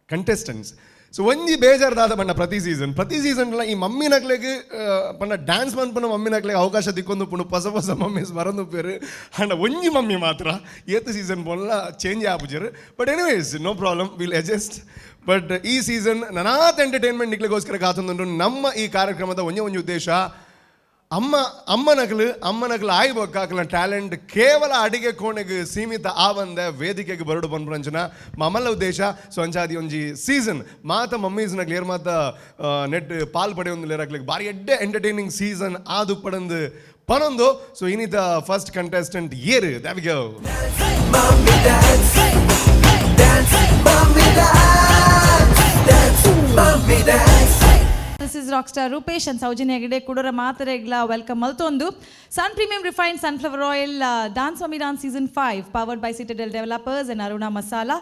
ಕಂಟೆಸ್ಟೆಂಟ್ಸ್. ಸೊ ಒಂಜಿ ಬೇಜಾರು ದಾದ ಪಂಡ, ಪ್ರತಿ ಸೀಸನ್ ಪ್ರತಿ ಸೀಸನ್ ಈ ಮಮ್ಮಿ ನಕ್ಲೆಗ್ ಪಂಡ ಡ್ಯಾನ್ಸ್ ಮನ್ಪುನ ಮಮ್ಮಿ ನಕ್ಲೆಗ್ ಅವಕಾಶ ತಿಕ್ಕೊಂದು ಪುಂಡು, ಪೊಸ ಪೊಸ ಮಮ್ಮೀಸ್ ಬರೊಂದು ಉಪ್ಪೇರು. ಅಂಡ ಒಂಜಿ ಮಮ್ಮಿ ಮಾತ್ರ ಏತ್ ಸೀಸನ್ ಪೋನ್ಲ ಚೇಂಜ್ ಆಪುಜೆರ್. But anyways, no problem, we'll adjust. But ಈ ಸೀಸನ್ ನನಾತ್ ಎಂಟರ್ಟೈನ್ಮೆಂಟ್ ನಿಕ್ಲೆಗೋಸ್ಕರ ಕಾತೊಂದುಂಡು. ನಮ್ಮ ಈ ಕಾರ್ಯಕ್ರಮದ ಒಂಜಿ ಒಂಜಿ ಉದ್ದೇಶ, ಅಮ್ಮ ಅಮ್ಮನಕಲು ಅಮ್ಮನಕಲು ಆಯ್ ಬೊಕ್ಕ ಅಕಲ್ನ ಟ್ಯಾಲೆಂಟ್ ಕೇವಲ ಅಡಿಗೆ ಕೋಣೆಗೆ ಸೀಮಿತ ಆವಂದ ವೇದಿಕೆಗೆ ಬರಡು ಪನ್ಪುನಂಚಿನ ಮಮಲ್ಲ ಉದ್ದೇಶ. ಸೊ ಅಂಚಾದಿ ಒಂಜಿ ಸೀಸನ್ ಮಾತ ಮಮ್ಮೀಸ್ ನಕ್ಲು ಏರ್ ಮಾತ ನೆಟ್ ಪಾಲ್ ಪಡೆಯೊಂದು ಅಕ್ಲಿಗೆ ಬಾರಿ ಎಡ್ಡೆ ಎಂಟರ್ಟೈನಿಂಗ್ ಸೀಸನ್ ಆದು ಪಡಂದು ಪನೊಂದು. ಸೊ ಇನ್ನಿತ ಫಸ್ಟ್ ಕಂಟೆಸ್ಟೆಂಟ್ ಏರು? There we go. Mommy dance, dance, mommy dance, dance, mommy dance. This is rock star Rupesh and Soujanya Hegde ಕುಡೋರ ಮಾತರೆಗ್ಲ welcome ಮಲ್ತೊಂದು. Sun Premium Refined Sunflower Oil Dance Mummy Dance season 5, powered by Citadel Developers and Aruna Masala,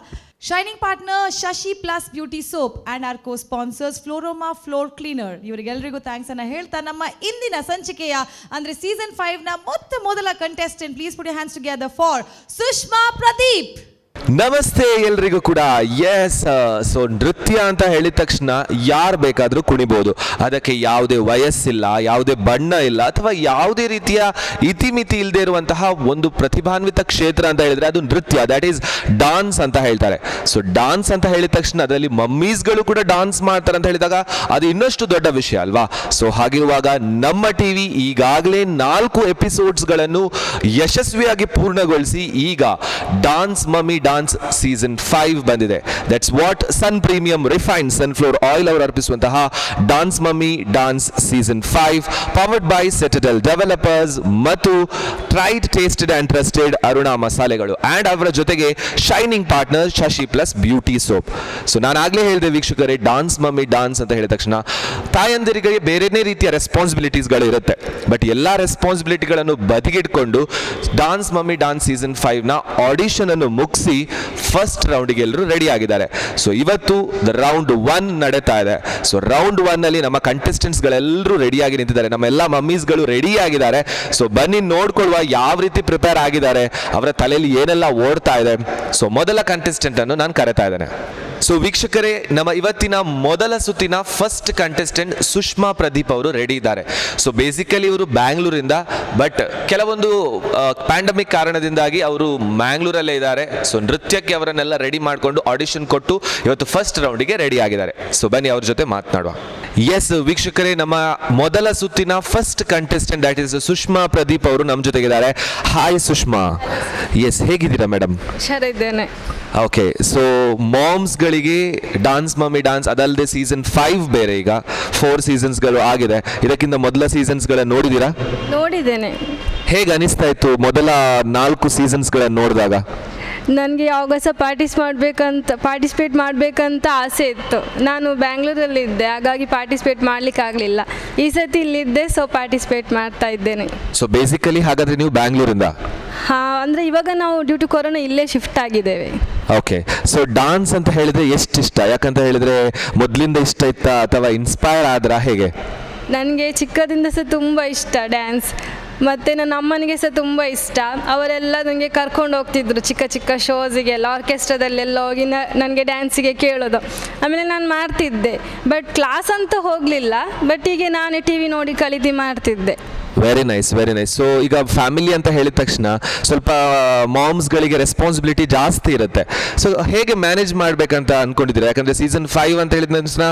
shining partner Shashi Plus Beauty Soap and our co sponsors Floroma floor cleaner, ಇವರಿಗೆಲ್ಲರಿಗೂ thanks ಅನ್ನ ಹೇಳ್ತಾ ನಮ್ಮ ಇಂದಿನ ಸಂಚಿಕೆಯ ಅಂದ್ರೆ season 5ನ ಮೊತ್ತ ಮೊದಲ contestant, please put hands together for Sushma Pradeep. Namaste ಎಲ್ರಿಗೂ ಕೂಡ. S, ಸೊ ನೃತ್ಯ ಅಂತ ಹೇಳಿದ ತಕ್ಷಣ ಯಾರು ಬೇಕಾದರೂ ಕುಣಿಬೋದು. ಅದಕ್ಕೆ ಯಾವುದೇ ವಯಸ್ಸಿಲ್ಲ, ಯಾವುದೇ ಬಣ್ಣ ಇಲ್ಲ, ಅಥವಾ ಯಾವುದೇ ರೀತಿಯ ಇತಿಮಿತಿ ಇಲ್ಲದೆ ಇರುವಂತಹ ಒಂದು ಪ್ರತಿಭಾನ್ವಿತ ಕ್ಷೇತ್ರ ಅಂತ ಹೇಳಿದ್ರೆ ಅದು ನೃತ್ಯ, that is dance ಅಂತ ಹೇಳ್ತಾರೆ. ಸೊ ಡಾನ್ಸ್ ಅಂತ ಹೇಳಿದ ತಕ್ಷಣ ಅದರಲ್ಲಿ ಮಮ್ಮೀಸ್ಗಳು ಕೂಡ ಡಾನ್ಸ್ ಮಾಡ್ತಾರೆ ಅಂತ ಹೇಳಿದಾಗ ಅದು ಇನ್ನಷ್ಟು ದೊಡ್ಡ ವಿಷಯ ಅಲ್ವಾ? ಸೊ ಹಾಗಿರುವಾಗ ನಮ್ಮ ಟಿವಿ ಈಗಾಗಲೇ ನಾಲ್ಕು ಎಪಿಸೋಡ್ಸ್ಗಳನ್ನು ಯಶಸ್ವಿಯಾಗಿ ಪೂರ್ಣಗೊಳಿಸಿ ಈಗ ಡಾನ್ಸ್ ಮಮ್ಮಿ ಡಾನ್ಸ್ ಸೀಸನ್ 5 ಬಂದಿದೆ. That's what Sun Premium Refined Sunflower Oil ಅವರು ಅರ್ಪಿಸುವಂತಹ Dance Mummy Dance season 5, powered by Citadel Developers ಮತ್ತು tried, tasted and trusted Aruna ಮಸಾಲೆಗಳು ಆ್ಯಂಡ್ ಅವರ ಜೊತೆಗೆ shining partner Shashi plus beauty soap. So ನಾನು ಆಗಲೇ ಹೇಳಿದೆ ವೀಕ್ಷಕರೇ, ಡಾನ್ಸ್ ಮಮ್ಮಿ ಡಾನ್ಸ್ ಅಂತ ಹೇಳಿದ ತಕ್ಷಣ ತಾಯಂದಿರಿಗೆ ಬೇರೆನೇ ರೀತಿಯ ರೆಸ್ಪಾನ್ಸಿಬಿಲಿಟೀಸ್ಗಳು ಇರುತ್ತೆ. ಬಟ್ ಎಲ್ಲ ರೆಸ್ಪಾನ್ಸಿಬಿಲಿಟಿಗಳನ್ನು ಬದಿಗಿಟ್ಕೊಂಡು ಡಾನ್ಸ್ ಮಮ್ಮಿ ಡಾನ್ಸ್ ಸೀಸನ್ 5ನ ಆಡಿಷನ್ ಅನ್ನು ಮುಗಿಸಿ ಫಸ್ಟ್ ರೌಂಡಿಗೆ ಎಲ್ಲರೂ ರೆಡಿ ಆಗಿದ್ದಾರೆ. ಸೊ ಇವತ್ತು the round 1 ನಡೀತಾ ಇದೆ. ಸೊ ರೌಂಡ್ 1 ಅಲ್ಲಿ ನಮ್ಮ ಕಂಟೆಸ್ಟೆಂಟ್ಸ್ಗಳೆಲ್ಲರೂ ರೆಡಿಯಾಗಿ ನಿಂತಿದ್ದಾರೆ. ನಮ್ಮ ಎಲ್ಲ ಮಮ್ಮೀಸ್ಗಳು ರೆಡಿ ಆಗಿದ್ದಾರೆ. ಸೊ ಬನ್ನಿ ನೋಡ್ಕೊಳ್ಳುವ, ಯಾವ ರೀತಿ ಪ್ರಿಪೇರ್ ಆಗಿದ್ದಾರೆ, ಅವರ ತಲೆಯಲ್ಲಿ ಏನೆಲ್ಲ ಓಡ್ತಾ ಇದೆ. ಸೊ ಮೊದಲ ಕಂಟೆಸ್ಟೆಂಟ್ ಅನ್ನು ನಾನು ಕರೆತಾ ಇದ್ದೇನೆ. ಸೊ ವೀಕ್ಷಕರೇ, ನಮ್ಮ ಇವತ್ತಿನ ಮೊದಲ ಸುತ್ತಿನ ಫಸ್ಟ್ ಕಂಟೆಸ್ಟೆಂಟ್ ಸುಷ್ಮಾ ಪ್ರದೀಪ್ ಅವರು ರೆಡಿ ಇದ್ದಾರೆ. ಸೊ ಬೇಸಿಕಲಿ ಇವರು ಬ್ಯಾಂಗ್ಳೂರಿಂದ, ಬಟ್ ಕೆಲವೊಂದು ಪ್ಯಾಂಡಮಿಕ್ ಕಾರಣದಿಂದಾಗಿ ಅವರು ಮ್ಯಾಂಗ್ಳೂರಲ್ಲೇ ಇದ್ದಾರೆ. ಸೊ ನೃತ್ಯಕ್ಕೆ ಅವರನ್ನೆಲ್ಲ ರೆಡಿ ಮಾಡಿಕೊಂಡು ಆಡಿಷನ್ ಕೊಟ್ಟು ಇವತ್ತು ಫಸ್ಟ್ ರೌಂಡಿಗೆ ರೆಡಿ ಆಗಿದ್ದಾರೆ. ಸೊ ಬನ್ನಿ, ಅವ್ರ ಜೊತೆ ಮಾತನಾಡುವ. ಎಸ್ ವೀಕ್ಷಕರೇ, ನಮ್ಮ ಮೊದಲ ಸುತ್ತಿನ first contestant, that is Sushma Pradeep ಅವರು ನಮ್ಮ ಜೊತೆಗಿದ್ದಾರೆ. ಹಾಯ್ ಸುಷ್ಮಾ. ಎಸ್, ಹೇಗಿದ್ದೀರಾ ಮೇಡಮ್? ಹುಷಾರಿದ್ದೇನೆ. ಓಕೆ, ಸೊ ಮಾಮ್ಸ್ಗಳಿಗೆ ಡಾನ್ಸ್ ಮಮ್ಮಿ ಡಾನ್ಸ್, ಅದಲ್ಲದೆ ಸೀಸನ್ 5 ಬೇರೆ, ಈಗ ಫೋರ್ ಸೀಸನ್ಸ್ಗಳು ಆಗಿದೆ. ಇದಕ್ಕಿಂತ ಮೊದಲ ಸೀಸನ್ಸ್ಗಳನ್ನ ನೋಡಿದ್ದೀರಾ? ನೋಡಿದ್ದೇನೆ. ಹೇಗೆ ಅನಿಸ್ತಾ ಇತ್ತು ಮೊದಲ ನಾಲ್ಕು ಸೀಸನ್ಸ್ಗಳನ್ನು ನೋಡಿದಾಗ? ನನಗೆ ಯಾವಾಗ ಸಹ ಪಾರ್ಟಿಸಿಪೇಟ್ ಮಾಡಬೇಕಂತ ಆಸೆ ಇತ್ತು. ನಾನು ಬ್ಯಾಂಗ್ಳೂರಲ್ಲಿದ್ದೆ, ಹಾಗಾಗಿ ಪಾರ್ಟಿಸಿಪೇಟ್ ಮಾಡಲಿಕ್ಕಾಗಲಿಲ್ಲ. ಈ ಸತಿ ಇಲ್ಲಿದ್ದೆ, ಸೊ ಪಾರ್ಟಿಸಿಪೇಟ್ ಮಾಡ್ತಾ ಇದ್ದೇನೆ. ಸೊ ಬೇಸಿಕಲಿ ಹಾಗಾದ್ರೆ ನೀವು ಬ್ಯಾಂಗ್ಳೂರಿಂದ? ಹಾಂ, ಅಂದರೆ ಇವಾಗ ನಾವು ಡ್ಯೂ ಟು ಕೊರೋನಾ ಇಲ್ಲೇ ಶಿಫ್ಟ್ ಆಗಿದ್ದೇವೆ. ಓಕೆ, ಸೊ ಡಾನ್ಸ್ ಅಂತ ಹೇಳಿದ್ರೆ ಎಷ್ಟು ಇಷ್ಟ? ಯಾಕಂತ ಹೇಳಿದ್ರೆ ಮೊದಲಿಂದ ಇಷ್ಟ ಇತ್ತಾ ಅಥವಾ ಇನ್ಸ್ಪೈರ್ ಆದ್ರಾ ಹೇಗೆ? ನನಗೆ ಚಿಕ್ಕದಿಂದ ಸಹ ತುಂಬ ಇಷ್ಟ ಡ್ಯಾನ್ಸ್, ಮತ್ತು ನನ್ನ ಅಮ್ಮನಿಗೆ ಸಹ ತುಂಬ ಇಷ್ಟ. ಅವರೆಲ್ಲ ನನಗೆ ಕರ್ಕೊಂಡು ಹೋಗ್ತಿದ್ರು ಚಿಕ್ಕ ಚಿಕ್ಕ ಶೋಸಿಗೆಲ್ಲ, ಆರ್ಕೆಸ್ಟ್ರಾದಲ್ಲೆಲ್ಲ ಹೋಗಿ ನನಗೆ ಡ್ಯಾನ್ಸಿಗೆ ಕೇಳೋದು. ಆಮೇಲೆ ನಾನು ಮಾಡ್ತಿದ್ದೆ, ಬಟ್ ಕ್ಲಾಸ್ ಅಂತ ಹೋಗಲಿಲ್ಲ. ಬಟ್ ಹೀಗೆ ನಾನೇ ಟಿವಿ ನೋಡಿ ಕಲಿತು ಮಾಡ್ತಿದ್ದೆ. Very nice, very nice. So ಈಗ ಫ್ಯಾಮಿಲಿ ಅಂತ ಹೇಳಿದ ತಕ್ಷಣ ಸ್ವಲ್ಪ ಮಾಮ್ಸ್ಗಳಿಗೆ ರೆಸ್ಪಾನ್ಸಿಬಿಲಿಟಿ ಜಾಸ್ತಿ ಇರುತ್ತೆ. ಸೊ ಹೇಗೆ ಮ್ಯಾನೇಜ್ ಮಾಡಬೇಕಂತ ಅನ್ಕೊಂಡಿದ್ದೀರಾ? ಯಾಕಂದರೆ ಸೀಸನ್ 5 ಅಂತ ಹೇಳಿದ ತಕ್ಷಣ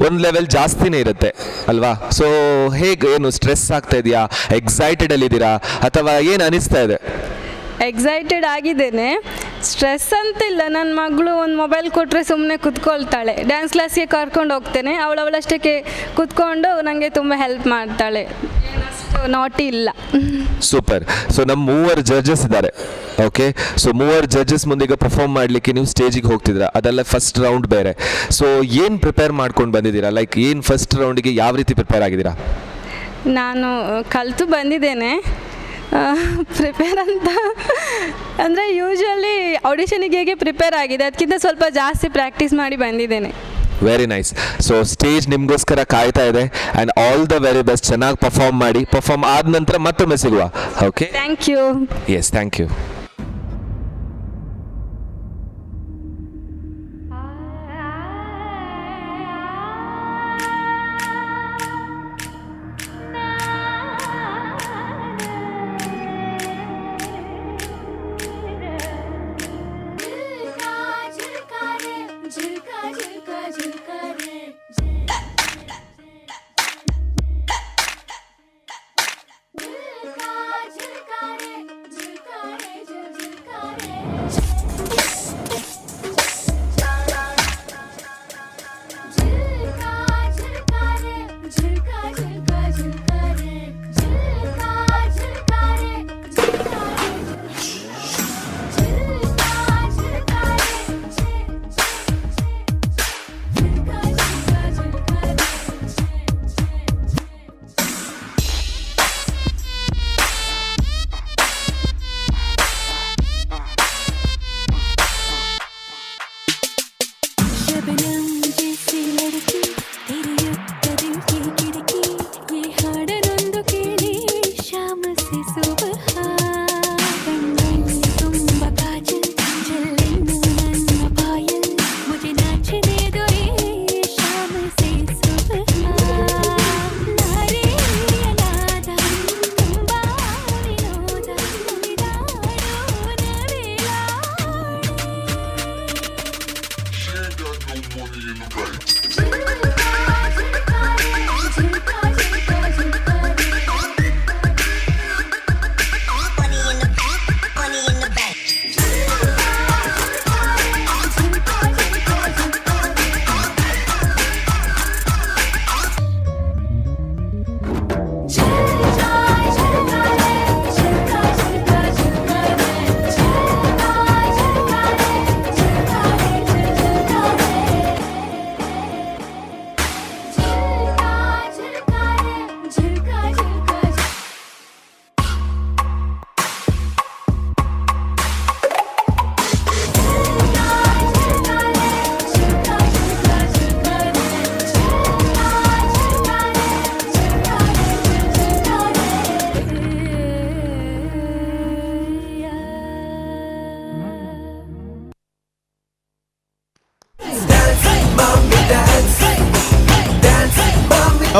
ಒಂದು ಲೆವೆಲ್ ಜಾಸ್ತಿನೇ ಇರುತ್ತೆ ಅಲ್ವಾ? ಸೊ ಹೇಗೆ, ಏನು ಸ್ಟ್ರೆಸ್ ಆಗ್ತಾ ಇದೆಯಾ, ಎಕ್ಸೈಟೆಡ್ ಅಲ್ಲಿದ್ದೀರಾ ಅಥವಾ ಏನು ಅನಿಸ್ತಾ ಇದೆ? ಎಕ್ಸೈಟೆಡ್ ಆಗಿದ್ದೇನೆ, ಸ್ಟ್ರೆಸ್ ಅಂತಿಲ್ಲ. ನನ್ನ ಮಗಳು ಒಂದು ಮೊಬೈಲ್ ಕೊಟ್ಟರೆ ಸುಮ್ಮನೆ ಕುತ್ಕೊಳ್ತಾಳೆ. ಡ್ಯಾನ್ಸ್ ಕ್ಲಾಸ್ಗೆ ಕರ್ಕೊಂಡು ಹೋಗ್ತೇನೆ, ಅವಳು ಅವಳಷ್ಟಕ್ಕೆ ಕುತ್ಕೊಂಡು ನನಗೆ ತುಂಬ ಹೆಲ್ಪ್ ಮಾಡ್ತಾಳೆ. ಏನಷ್ಟು ನಾಟಿ ಇಲ್ಲ. ಸೂಪರ್. ಸೊ ನಮ್ಮ ಮೂವರು ಜಡ್ಜಸ್ ಇದ್ದಾರೆ. ಓಕೆ, ಸೊ ಮೂವರು ಜಡ್ಜಸ್ ಮುಂದೆ ಈಗ ಪರ್ಫಾರ್ಮ್ ಮಾಡಲಿಕ್ಕೆ ನೀವು ಸ್ಟೇಜಿಗೆ ಹೋಗ್ತಿದ್ದೀರಾ, ಅದೆಲ್ಲ ಫಸ್ಟ್ ರೌಂಡ್ ಬೇರೆ. ಸೊ ಏನು ಪ್ರಿಪೇರ್ ಮಾಡ್ಕೊಂಡು ಬಂದಿದ್ದೀರಾ? ಲೈಕ್ ಏನು ಫಸ್ಟ್ ರೌಂಡಿಗೆ ಯಾವ ರೀತಿ ಪ್ರಿಪೇರ್ ಆಗಿದ್ದೀರಾ? ನಾನು ಕಲಿತು ಬಂದಿದ್ದೇನೆ. ಪ್ರಿಪೇರ್ ಅಂತ ಅಂದರೆ ಯೂಶ್ವಲಿ ಆಡಿಷನಿಗೆ ಹೇಗೆ ಪ್ರಿಪೇರ್ ಆಗಿದೆ ಅದಕ್ಕಿಂತ ಸ್ವಲ್ಪ ಜಾಸ್ತಿ ಪ್ರಾಕ್ಟೀಸ್ ಮಾಡಿ ಬಂದಿದ್ದೇನೆ. Very nice. ಸೊ ಸ್ಟೇಜ್ ನಿಮಗೋಸ್ಕರ ಕಾಯ್ತಾ ಇದೆ and all the very best. ಚೆನ್ನಾಗಿ ಪರ್ಫಾರ್ಮ್ ಮಾಡಿ, ಪರ್ಫಾರ್ಮ್ ಆದ ನಂತರ ಮತ್ತೊಮ್ಮೆ ಸಿಗುವ. Okay, thank you. Yes, thank you.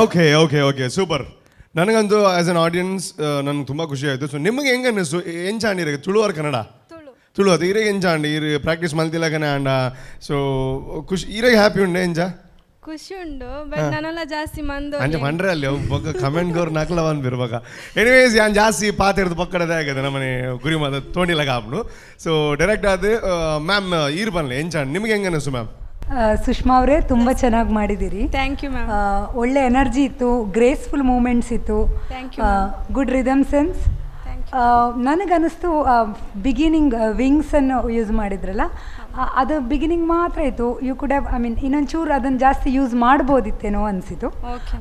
Okay okay okay, super. ನನಗಂತೂ ಆ್ಯಸ್ ಅನ್ ಆಡಿಯನ್ಸ್ ನನಗೆ ತುಂಬ ಖುಷಿ ಆಯಿತು. ಸೊ ನಿಮಗೆ ಹೆಂಗೆ ಅನ್ನಿಸ್ತು? ಎಂಚಾಂಡ್ ಇರಗೆ ತುಳು ಆರ್ ಕನ್ನಡ? ತುಳು. ಅದು ಇರಗೆ ಎಂಚಾಂಡ್ ಇರು ಪ್ರಾಕ್ಟೀಸ್ ಮಲ್ತಿಲ್ಲಕನೆ ಅಂಡ ಸೊ ಖುಷಿ ಇರಗೆ ಹ್ಯಾಪಿ ಉಂಡೆ ಎಂಚ? ಖುಷಿ ಉಂಡು, ಬಟ್ ನಾನೆಲ್ಲ ಜಾಸ್ತಿ ಮಂದು ಅಂಚ ಪಂಡ್ರೆ ಅಲ್ಲಿ ಬೊಕ್ಕ ಕಮೆಂಟ್ ಗೋರ್ ನಕಲ ಬಂದ್ಬಿರು ಬೊಕ್ಕ. ಎನಿವೇಸ್ ಯಾನ್ ಜಾಸ್ತಿ ಪಾತೆರ್ದು ಪಕ್ಕಡದೇ ಆಗದೆ ನಮ್ಮನೆ ಗುರಿ ಮಾತ ತೋಂಡಿಲಗ ಆಪುಂಡು. ಸೊ ಡೈರೆಕ್ಟ್ ಆದ್ ಮ್ಯಾಮ್ ಈರ್ ಬನ್ಲೆ ಎಂಚಾಂಡ್ ನಿಮಗೆ ಹೆಂಗೆ ಅನ್ನಿಸ್ತು ಮ್ಯಾಮ್? ಸುಷ್ಮಾ ಅವರೇ, ತುಂಬ ಚೆನ್ನಾಗಿ ಮಾಡಿದ್ದೀರಿ. Thank you ma'am. ಒಳ್ಳೆ ಎನರ್ಜಿ ಇತ್ತು, ಗ್ರೇಸ್ಫುಲ್ ಮೂಮೆಂಟ್ಸ್ ಇತ್ತು, Thank you, good rhythm sense. Thank. ನನಗನ್ನಿಸ್ತು ಬಿಗಿನಿಂಗ್ ವಿಂಗ್ಸನ್ನು ಯೂಸ್ ಮಾಡಿದ್ರಲ್ಲ, ಅದು ಬಿಗಿನಿಂಗ್ ಮಾತ್ರ ಇತ್ತು. You could have, I mean, ಇನ್ನೊಂಚೂರು ಅದನ್ನು ಜಾಸ್ತಿ ಯೂಸ್ ಮಾಡ್ಬೋದಿತ್ತೇನೋ ಅನಿಸಿತು. ಓಕೆ.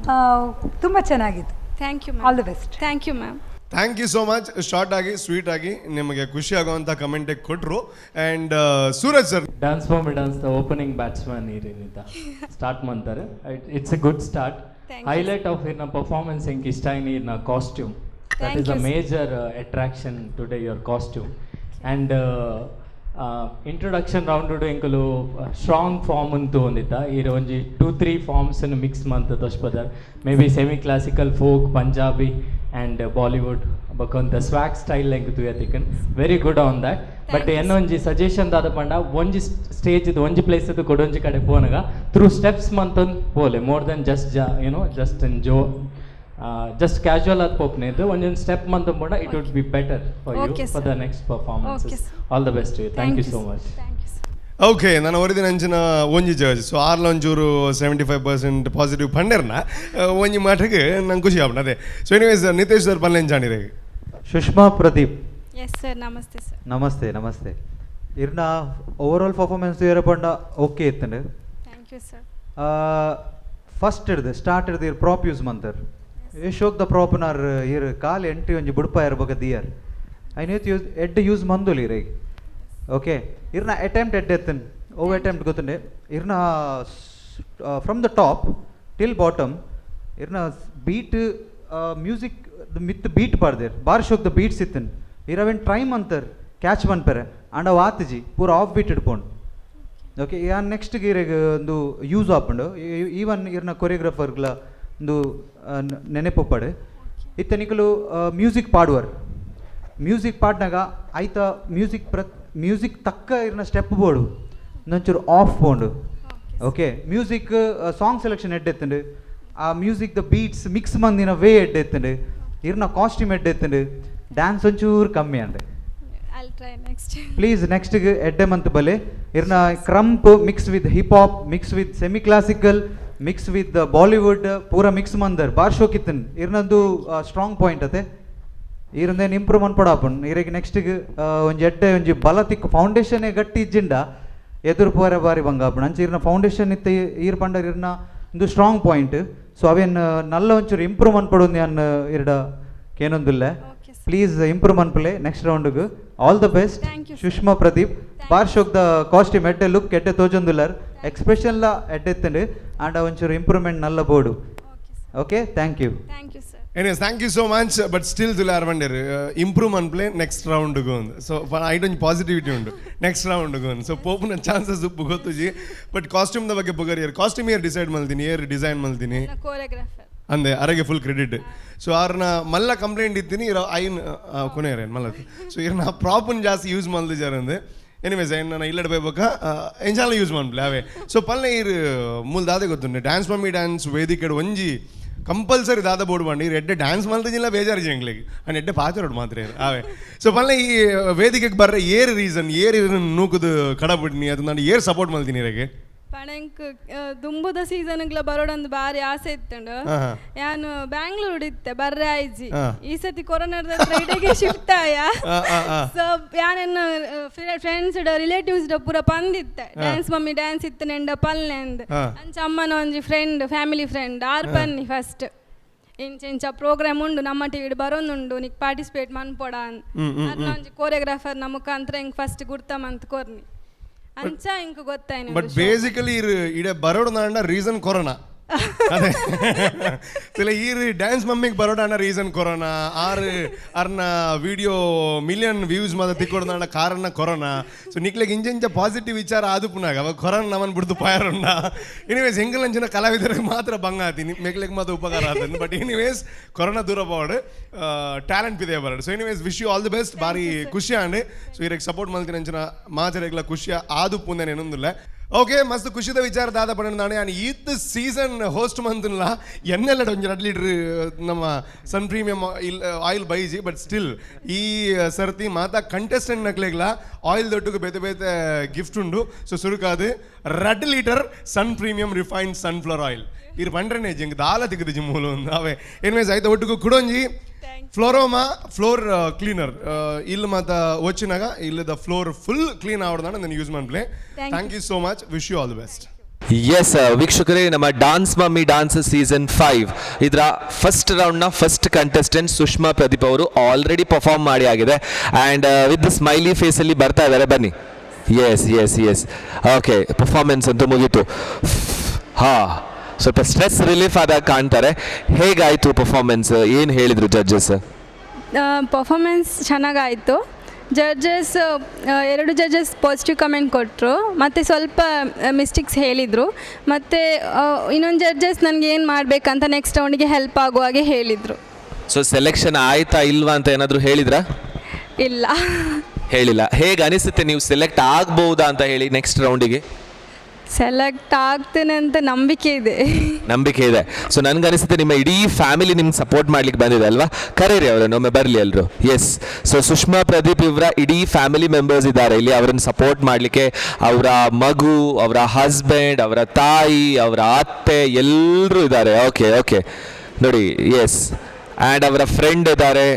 ತುಂಬ ಚೆನ್ನಾಗಿತ್ತು. Thank you. All the best. Thank you, ma'am. Thank you so much. Short ಆಗಿ, ಸ್ವೀಟ್ ಆಗಿ, ನಿಮಗೆ ಖುಷಿ ಆಗುವಂಥ ಕಮೆಂಟ್ ಕೊಟ್ಟರು. And Suraj sir. Dance mummy dance opening batsman ಈರಿನಿತ start ಮಾಡ್ತಾರೆ. It's a good start. Thank you. Highlight of ಇರ್ನ performance ಎಂಕ್ ಇಷ್ಟ ಆಯ್ನ ಇರ್ನ costume. That Thank is a you, sir. Major attraction today, your costume. And introduction round ಎಂಕುಲು strong form ಅಂತೂ ಒಂದಿತ್ತ. ಈರ್ ಒಂಜಿ ಟೂ ತ್ರೀ ಫಾರ್ಮ್ಸ್ ಮಿಕ್ಸ್ ಮಂತ್ ತೋಷ್ಪದರ್, maybe semi classical, folk, Punjabi and Bollywood ಬೊಕೊಂತ ಸ್ವಾಗ್ ಸ್ಟೈಲ್ ಎಂಕ್ ತೂಯತಿಕನ್. Very good on that, but Thank you, ಎನ್ನ ಒಂಜಿ ಸಜೆಷನ್ ದಾದ ಪಂಡ, ಒಂಜಿ ಸ್ಟೇಜ್ ಒಂಜಿ ಪ್ಲೇಸ್ ಕೊಡೊಂಜಿ ಕಡೆ ಪೋನಗ ಥ್ರೂ ಸ್ಟೆಪ್ಸ್ ಮಂತೊಂದು ಪೋಲೆ, ಮೋರ್ ದೆನ್ ಜಸ್ಟ್ ಜಾ ಏನೋ ಜಸ್ಟ್ ಜೋ ಜಸ್ಟ್ ಕ್ಯಾಶುವಲ್ ಆದ್ ಪೋಪ್ನೇದು ಒಂದೊಂದು ಸ್ಟೆಪ್ ಮಂತ್ ಪೋಂಡ it would be better for you Okay, for sir. The next performances. Okay, sir. All the best you. Thank you so much. Thank you, sir. Okay, ನಾನು ಒರಿದಿನ ಅಂಚಿನ ಒಂಜಿ judge. ಸೊ ಆರ್ಲ ಒಂಚೂರು 75% positive ಪಂಡೆರ್ನ ಒಂಜಿ ಮಾಟಿಗೆ ನಂಗೆ ಖುಷಿ ಆಪುಂಡು ಅದೇ. ಸೊ ಎನಿವೇಸ್, ನಿತೇಶ್ ಸರ್, ಪಲ್ಲೆಂಚಾಣಿರೇ. ಸುಷ್ಮಾ ಪ್ರದೀಪ್. ಎಸ್ ಸರ್, ನಮಸ್ತೆ ಸರ್. ನಮಸ್ತೆ, ನಮಸ್ತೆ. ಇರ್ನ ಓವರ್ ಆಲ್ ಪರ್ಫಾರ್ಮೆನ್ಸ್ ಪಂಡ ಓಕೆ ಇತ್ತಂಡು. Thank you sir. First ಹಿಡ್ದು ಸ್ಟಾರ್ಟ್ ಹಿಡ್ದು ಇರ್ ಪ್ರಾಪ್ ಯೂಸ್ ಮಂತರ್. ಶೋಕ್ ದ ಪ್ರಾಪ್ನಾರ್ ಇರ್ ಕಾಲ್ ಎಂಟ್ರಿ ಒಂಜಿ ಬುಡ್ಪ ಇರ್ಬೇಕ ದಿಯರ್ ಐನೇತ್ ಯೂಸ್ ಎಡ್ ಯೂಸ್ ಮಂದುಲಿ ಇರೆಗ್. ಓಕೆ, ಇರ್ನ ಅಟೆಂಪ್ಟ್ ಎಡ್ ಎತ್ತನ್. ಓ ಅಟೆಂಪ್ಟ್ ಗೊತ್ತುಂಡೆ ಇರ್ನ from the top till bottom ಇರ್ನ ಬೀಟ್ ಮ್ಯೂಸಿಕ್ ಮಿತ್ ಬೀಟ್ ಪಾಡ್ದೇರ್. ಬಾರ್ ಶೋಕ್ the beats ಇತ್ತನ್. ಇರ್ ಅವೇನ್ ಟ್ರೈ ಮಂತರ್ ಕ್ಯಾಚ್ ಮನ್ಪೆರೆ, ಆಂಡ ಅವು ಆತಿಜಿ, ಪೂರ ಆಫ್ ಬೀಟ್ ಇಡ್ಪೋಂಡು. ಓಕೆ, ಯಾನ್ ನೆಕ್ಸ್ಟ್ ಇರೆಗ್ ಒಂದು ಯೂಸ್ ಆಪುಂಡು. ಈವನ್ ಇರ್ನ ಕೊರಿಯೋಗ್ರಾಫರ್ಗ್ಲ ಒಂದು ನೆನೆಪೊಪ್ಪಡು. ಇತ್ತೆ ನಿಕುಲು ಮ್ಯೂಸಿಕ್ ಪಾಡುವರ್. ಮ್ಯೂಸಿಕ್ ಪಾಡ್ನಾಗ ಐತ ಮ್ಯೂಸಿಕ್ ಪ್ರ ಮ್ಯೂಸಿಕ್ ತಕ್ಕ ಇರ್ನ ಸ್ಟೆಪ್ ಬೋಡು, ಒಂಚೂರು ಆಫ್ ಪೋಂಡು. ಓಕೆ, ಮ್ಯೂಸಿಕ್ ಸಾಂಗ್ ಸೆಲೆಕ್ಷನ್ ಎಡ್ಡೆತ್ತುಂಡು. ಆ ಮ್ಯೂಸಿಕ್ the beats mix ಮಂದಿನ ವೇ ಎಡ್ಡೆತ್ತುಂಡು. ಇರ್ನ ಕಾಸ್ಟ್ಯೂಮ್ ಎಡ್ಡೆತ್ತುಂಡು. ಡ್ಯಾನ್ಸ್ ಒಂಚೂರು ಕಮ್ಮಿ ಅಂಡ್. I'll try next. Please ನೆಕ್ಸ್ಟ್ಗೆ ಎಡ್ಡೆ ಮಂತ್ ಬಲೆ. ಇರ್ನ krump mix with hip hop, mix with semi classical, mix with Bollywood, ಪೂರ ಮಿಕ್ಸ್ ಮಂದರ್ ಬಾರ್ ಶೋಕಿತ್ತನ್. ಇರ್ನಂದು ಸ್ಟ್ರಾಂಗ್ ಪಾಯಿಂಟ್ ಅತೆ. ಇರಂದೇನು ಇಂಪ್ರೂವ್ ಮನ್ಪಡ ಆಪುಂಡು ಇರೆಗ್ ನೆಕ್ಸ್ಟ್ಗೆ. ಒಂಜಿ ಎಡ್ಡೆ ಒಂಜಿ ಬಲ ತಿಕ್ಕು. ಫೌಂಡೇಶನ್ ಗಟ್ಟಿ ಇಜ್ಜಿಂಡ ಎದುರು ಪೋರೆ ಬಾರಿ ಬಂಗ ಆಪುಂಡು. ಅಂಚ ಇರ್ನ ಫೌಂಡೇಶನ್ ಇತ್ತ ಈರ್ ಪಂಡರ್ ಇರ್ನ ಒಂದು ಸ್ಟ್ರಾಂಗ್ ಪಾಯಿಂಟ್. ಸೊ ಅವೇನು ನಲ್ಲ ಒಂಚೂರು ಇಂಪ್ರೂವ್ ಮನ್ಪಡು ಅನ್ನ ಇರ್ಡ ಕೇನೊಂದುಲ್ಲೆ. Okay, sir. Please improve ಮನ್ಪುಲೆ next ರೌಂಡ್ಗೆ. All the best. Thank you, sir. Sushma Pradeep, bar ಶೋಕ್ the costume, ಎಡ್ಡೆ ಲುಕ್, ಎಡ್ಡೆ ತೋಜೊಂದುಲ್ಲರ್. ಎಕ್ಸ್ಪ್ರೆಷನ್ ಲ ಎಡ್ಡೆ ಇತ್ತಂಡು. ಆಂಡ ಒಂಚೂರು ಇಂಪ್ರೂವ್ಮೆಂಟ್ ನಲ್ಲ ಬೋಡು. Okay sir. Okay, thank you. Thank you, sir. Anyways, thank you so much, but still ತುಲಾರ್ ಬಂಡೇರು improve ಮನ್ಪ್ಲೆ ನೆಕ್ಸ್ಟ್ ರೌಂಡ್ಗೂ ಒಂದು. ಸೊ ಐಟ್ ಒಂಜಿ ಪಾಸಿಟಿವಿಟಿ ಉಂಡು ನೆಕ್ಸ್ಟ್ ರೌಂಡ್ಗೂ ಒಂದು. ಸೊ ಪೋಪುನ ಚಾನ್ಸಸ್ ಉಪ್ಪು ಗೊತ್ತುಜಿ. ಬಟ್ ಕಾಸ್ಟ್ಯೂಮ್ದ ಬಗ್ಗೆ ಪುಗರಿಯರ್. ಕಾಸ್ಟ್ಯೂಮ್ ಏರ್ ಡಿಸೈಡ್ ಮಲ್ತೀನಿ, ಏರ್ ಡಿಸೈನ್ ಮಲ್ತೀನಿ? ಕೋರಿಯೋಗ್ರಾಫರ್. ಅಂದೆ ಅರೆಗೆ ಫುಲ್ ಕ್ರೆಡಿಟ್. ಸೊ ಆರ್ನ ಮಲ್ಲ ಕಂಪ್ಲೇಂಟ್ ಇತ್ತೀನಿ ಇರ ಐನ್ ಕೊನೆಯರೇನು ಮಲ್ಲ. ಸೊ ಇರ್ನ ಪ್ರಾಪನ್ ಜಾಸ್ತಿ ಯೂಸ್ ಮಲ್ದಿಜಾರ ಅಂದೆ. ಎನಿವೇಸ್, ನಾನು ಇಲ್ಲಡೆ ಬೈಬಕ ಎಂಜಾಲ ಯೂಸ್ ಮಾಡ್ಲೆ ಅವೇ. ಸೊ ಪಲ್ಲೆ ಇರ್ ಮೂಲ ದಾದೆ ಗೊತ್ತುಂಡೆ ಡ್ಯಾನ್ಸ್ ಮಮ್ಮಿ ಡ್ಯಾನ್ಸ್ ವೇದಿಕೆಡ್ ಒಂಜಿ ಕಂಪಲ್ಸರಿ ದಾದ ಬೋರ್ಡ್ ಮಾಡಿ ಎಡ್ಡೆ ಡ್ಯಾನ್ಸ್ ಮಲ್ತಿಜಿಲ್ಲ ಬೇಜಾರು ಜಂಗ್ಲಿಗೆ ಅಂಡ್ ಎಡ್ಡೆ ಪಾಚರೋಡು ಮಾತ್ರ ಇರು ಅವೇ. ಸೊ ಪಲ್ಲೆ ಈ ವೇದಿಕೆಗೆ ಬರ್ರೆ ಏರ್ ರೀಸನ್, ಏರ್ ನೂಕುದು ಕಡಬಿಡ್ನಿ ಅದು ನಾನು ಏರ್ ಸಪೋರ್ಟ್ ಮಲ್ತೀನಿ ಇರೆಗೆ? ಪಣಂಕ್ ದುಂಬುದ ಸೀಸನ್ಗ್ಲ ಬರೋಡೊಂದು ಬಾರಿ ಆಸೆ ಇತ್ತುಂಡು. ಹಾ, ಹಾ. ಯಾನು ಬ್ಯಾಂಗ್ಳೂರ್ ಇತ್ತೆ, ಬರ್ರೆ ಆಯ್ಜಿ. ಈ ಸತಿ ಕೊರೋನಾದ ಇಡೆಗೆ ಶಿಫ್ಟ್ ಆಯ. ಆ, ಆ, ಆ. ಸೊ ಯಾನೆನ್ನ ಫ್ರೆಂಡ್ಸ್ ರಿಲೇಟಿವ್ಸ್ ಪೂರ ಪಂದಿತ್ತೆ, ಡ್ಯಾನ್ಸ್ ಮಮ್ಮಿ ಡ್ಯಾನ್ಸ್ ಇತ್ತು ನೆಂಡ ಪಲ್ನೆ ಅಂದ್. ಅಂಚ ಅಮ್ಮನ ಒಂಜಿ ಫ್ರೆಂಡ್, ಫ್ಯಾಮಿಲಿ ಫ್ರೆಂಡ್ ಆರ್ ಪನ್ನಿ ಫಸ್ಟ್, ಇಂಚ ಇಂಚ ಪ್ರೋಗ್ರಾಮ್ ಉಂಡು, ನಮ್ಮ ಟಿವಿಡ್ ಬರೋನುಂಡು, ನಿಕ್ ಪಾರ್ಟಿಸಿಪೇಟ್ ಮನ್ಪೊಡ ಅಂದ್. ಹ್ಮ್, ಹ್ಮ್, ಅರ್ನ ಒಂಜಿ ಕೋರಿಯೋಗ್ರಾಫರ್ ನ ಮುಖಾಂತರ ಇಂಕ್ ಫಸ್ಟ್ ಗುರ್ತ ಮಂತ್ ಕೊರ್ನಿ. ಅಂಚ ಇಂಕ್ ಗೊತ್ತಾಯ್ನಿ. ಬಟ್ ಬೇಸಿಕಲಿ ಇರ್ ಇಡೆ ಬರೋಡು ನಾಂಡ ರೀಸನ್ ಕೊರೋನಾ ಅದೇ. ಇಲ್ಲ, ಈ ಡ್ಯಾನ್ಸ್ ಮಮ್ಮಿಗೆ ಬರೋಡಾಣ ರೀಸನ್ ಕೊರೋನಾ. ಆರ್ ಅರ್ನ ವಿಡಿಯೋ ಮಿಲಿಯನ್ ವ್ಯೂಸ್ ಮಾತ್ರ ತಿಕ್ಕೊಡ್ದಾಂಡ ಕಾರಣ ಕೊರೋನಾ. ಸೊ ನಿಕ್ಲೆಗ್ ಇಂಚ ಪಾಸಿಟಿವ್ ವಿಚಾರ ಆದು ಪುನಾಗ ಅವಾಗ ಕೊರೋನಾ ನಮ್ಮನ್ ಬಿಡ್ದು ಪಾಯರುಂಡ. ಎನಿವೇಸ್, ಎಂಗಲಂಚಿನ ಕಲಾವಿದರಿಗೆ ಮಾತ್ರ ಬಂಗ ಆತೀನಿ, ಮೆಗ್ಲೆಗ್ ಮಾತ್ರ ಉಪಕಾರ ಆತನ್. ಬಟ್ ಎನಿವೇಸ್, ಕೊರೋನಾ ದೂರ ಪೋವಡ್, ಟ್ಯಾಲೆಂಟ್ ಪಿದೆ ಬರಡ್. So anyways, wish you all the best. ಬಾರಿ ಖುಷಿ ಆಂಡ್. ಸೊ ಇರೆಗ್ ಸಪೋರ್ಟ್ ಮಲ್ತಿನ ಅಂಚಿನ ಮಾಜರೆಗ್ಲ ಖುಷಿ ಆದು ಪುಂದನೆ ಏನೊಂದಿಲ್ಲ. ಓಕೆ, ಮಸ್ತ್ ಖುಷಿದ ವಿಚಾರ ದಾದ ಪಂಡ, ನಾನು ಯಾನ್ ಈತ್ ಸೀಸನ್ ಹೋಸ್ಟ್ ಮಂತ್ನ್ಲ ಎನ್ನೆಲ್ಲ ಒಂಜಿ 2 ಲೀಟರ್ ನಮ್ಮ ಸನ್ ಪ್ರೀಮಿಯಂ ಆಯಿಲ್ ಆಯಿಲ್ ಬೈಜಿ. ಬಟ್ ಸ್ಟಿಲ್ ಈ ಸರ್ತಿ ಮಾತಾ ಕಂಟೆಸ್ಟೆಂಟ್ ನಕ್ಲೆಗ್ಲ ಆಯಿಲ್ ದೊಡ್ಡಗೆ ಬೇತೆ ಬೇತೆ ಗಿಫ್ಟ್ ಉಂಡು. ಸೊ ಸುರುಕಾದು 2 litre Sun Premium refined sunflower oil. ಇರ್ ಪಂಡ್ರನೆ ಜಿಂಗ್ ದಾಲ ತಿಕ್ಕುದು ಮೂಲ ಒಂದು ಅವೇ. ಎನಿವೇಸ್, ಆಯ್ತು ಒಟ್ಟಿಗೆ ಕುಡೊಂಜಿ. ಫ್ಲೋರೋಮಾ ಫ್ಲೋರ್ ಕ್ಲೀನರ್ ಇಲ್ಲಿ ಮಾತ వచ్చిನಾಗ ಇಲ್ಲದ ಫ್ಲೋರ್ ಫುಲ್ ಕ್ಲೀನ್ ಆವಡ್ದಾನ ನಾನು use ಮಾಡ್ಲೆ. Thank you so much, wish you all the best. Yes ವೀಕ್ಷಕರೇ, ನಮ್ಮ ಡಾನ್ಸ್ ಮಮ್ಮಿ ಡಾನ್ಸ್ ಸೀಸನ್ 5 ಇದರ ಫಸ್ಟ್ ರೌಂಡ್ನ ಫಸ್ಟ್ ಕಂಟೆಸ್ಟೆಂಟ್ ಸುಷ್ಮಾ ಪ್ರದೀಪ್ ಅವರು ಆಲ್ರೆಡಿ ಪರ್ಫಾರ್ಮ್ ಮಾಡಿ ಆಗಿದೆ. ಆ್ಯಂಡ್ ವಿತ್ ಸ್ಮೈಲಿ ಫೇಸಲ್ಲಿ ಬರ್ತಾ ಇದ್ದಾರೆ. ಬನ್ನಿ. Yes, okay, performance ಅಂತೂ ಮುಗೀತು. ಹಾ, ಸ್ವಲ್ಪ ಸ್ಟ್ರೆಸ್ ರಿಲೀಫ್ ಆದಾಗ ಕಾಣ್ತಾರೆ. ಹೇಗಾಯಿತು ಪರ್ಫಾರ್ಮೆನ್ಸ್? ಏನು ಹೇಳಿದರು ಜಡ್ಜಸ್? ಪರ್ಫಾಮೆನ್ಸ್ ಚೆನ್ನಾಗಾಯಿತು. ಜಡ್ಜಸ್, ಎರಡು ಜಡ್ಜಸ್ ಪಾಸಿಟಿವ್ ಕಮೆಂಟ್ ಕೊಟ್ಟರು ಮತ್ತು ಸ್ವಲ್ಪ ಮಿಸ್ಟೇಕ್ಸ್ ಹೇಳಿದರು. ಮತ್ತು ಇನ್ನೊಂದು ಜಡ್ಜಸ್ ನನಗೆ ಏನು ಮಾಡಬೇಕಂತ ನೆಕ್ಸ್ಟ್ ರೌಂಡಿಗೆ ಹೆಲ್ಪ್ ಆಗುವ ಹಾಗೆ ಹೇಳಿದರು. ಸೊ ಸೆಲೆಕ್ಷನ್ ಆಯ್ತಾ ಇಲ್ವಾ ಅಂತ ಏನಾದರೂ ಹೇಳಿದ್ರಾ? ಇಲ್ಲ. ಹೇಳಿಲ್ಲ. ಹೇಗೆ ಅನಿಸುತ್ತೆ, ನೀವು ಸೆಲೆಕ್ಟ್ ಆಗ್ಬಹುದಾ ಅಂತ ಹೇಳಿ ನೆಕ್ಸ್ಟ್ ರೌಂಡಿಗೆ? ಸೆಲೆಕ್ಟ್ ಆಗ್ತೇನೆ ಅಂತ ನಂಬಿಕೆ ಇದೆ. ನಂಬಿಕೆ ಇದೆ. ಸೊ ನನ್ಗನಿಸುತ್ತೆ ನಿಮ್ಮ ಇಡೀ ಫ್ಯಾಮಿಲಿ ನಿಮ್ಗೆ ಸಪೋರ್ಟ್ ಮಾಡ್ಲಿಕ್ಕೆ ಬಂದಿದೆ ಅಲ್ವಾ? ಕರೀರಿ ಅವರನ್ನು, ಒಮ್ಮೆ ಬರಲಿ ಎಲ್ಲರೂ. ಎಸ್, ಸೊ ಸುಷ್ಮಾ ಪ್ರದೀಪ್ ಇವರ ಇಡೀ ಫ್ಯಾಮಿಲಿ ಮೆಂಬರ್ಸ್ ಇದ್ದಾರೆ ಇಲ್ಲಿ ಅವರನ್ನು ಸಪೋರ್ಟ್ ಮಾಡಲಿಕ್ಕೆ. ಅವರ ಮಗು, ಅವರ ಹಸ್ಬೆಂಡ್, ಅವರ ತಾಯಿ, ಅವರ ಅತ್ತೆ ಎಲ್ಲರೂ ಇದ್ದಾರೆ. ಓಕೆ ಓಕೆ, ನೋಡಿ. ಎಸ್, ಆ್ಯಂಡ್ ಅವರ ಫ್ರೆಂಡ್ ಇದ್ದಾರೆ.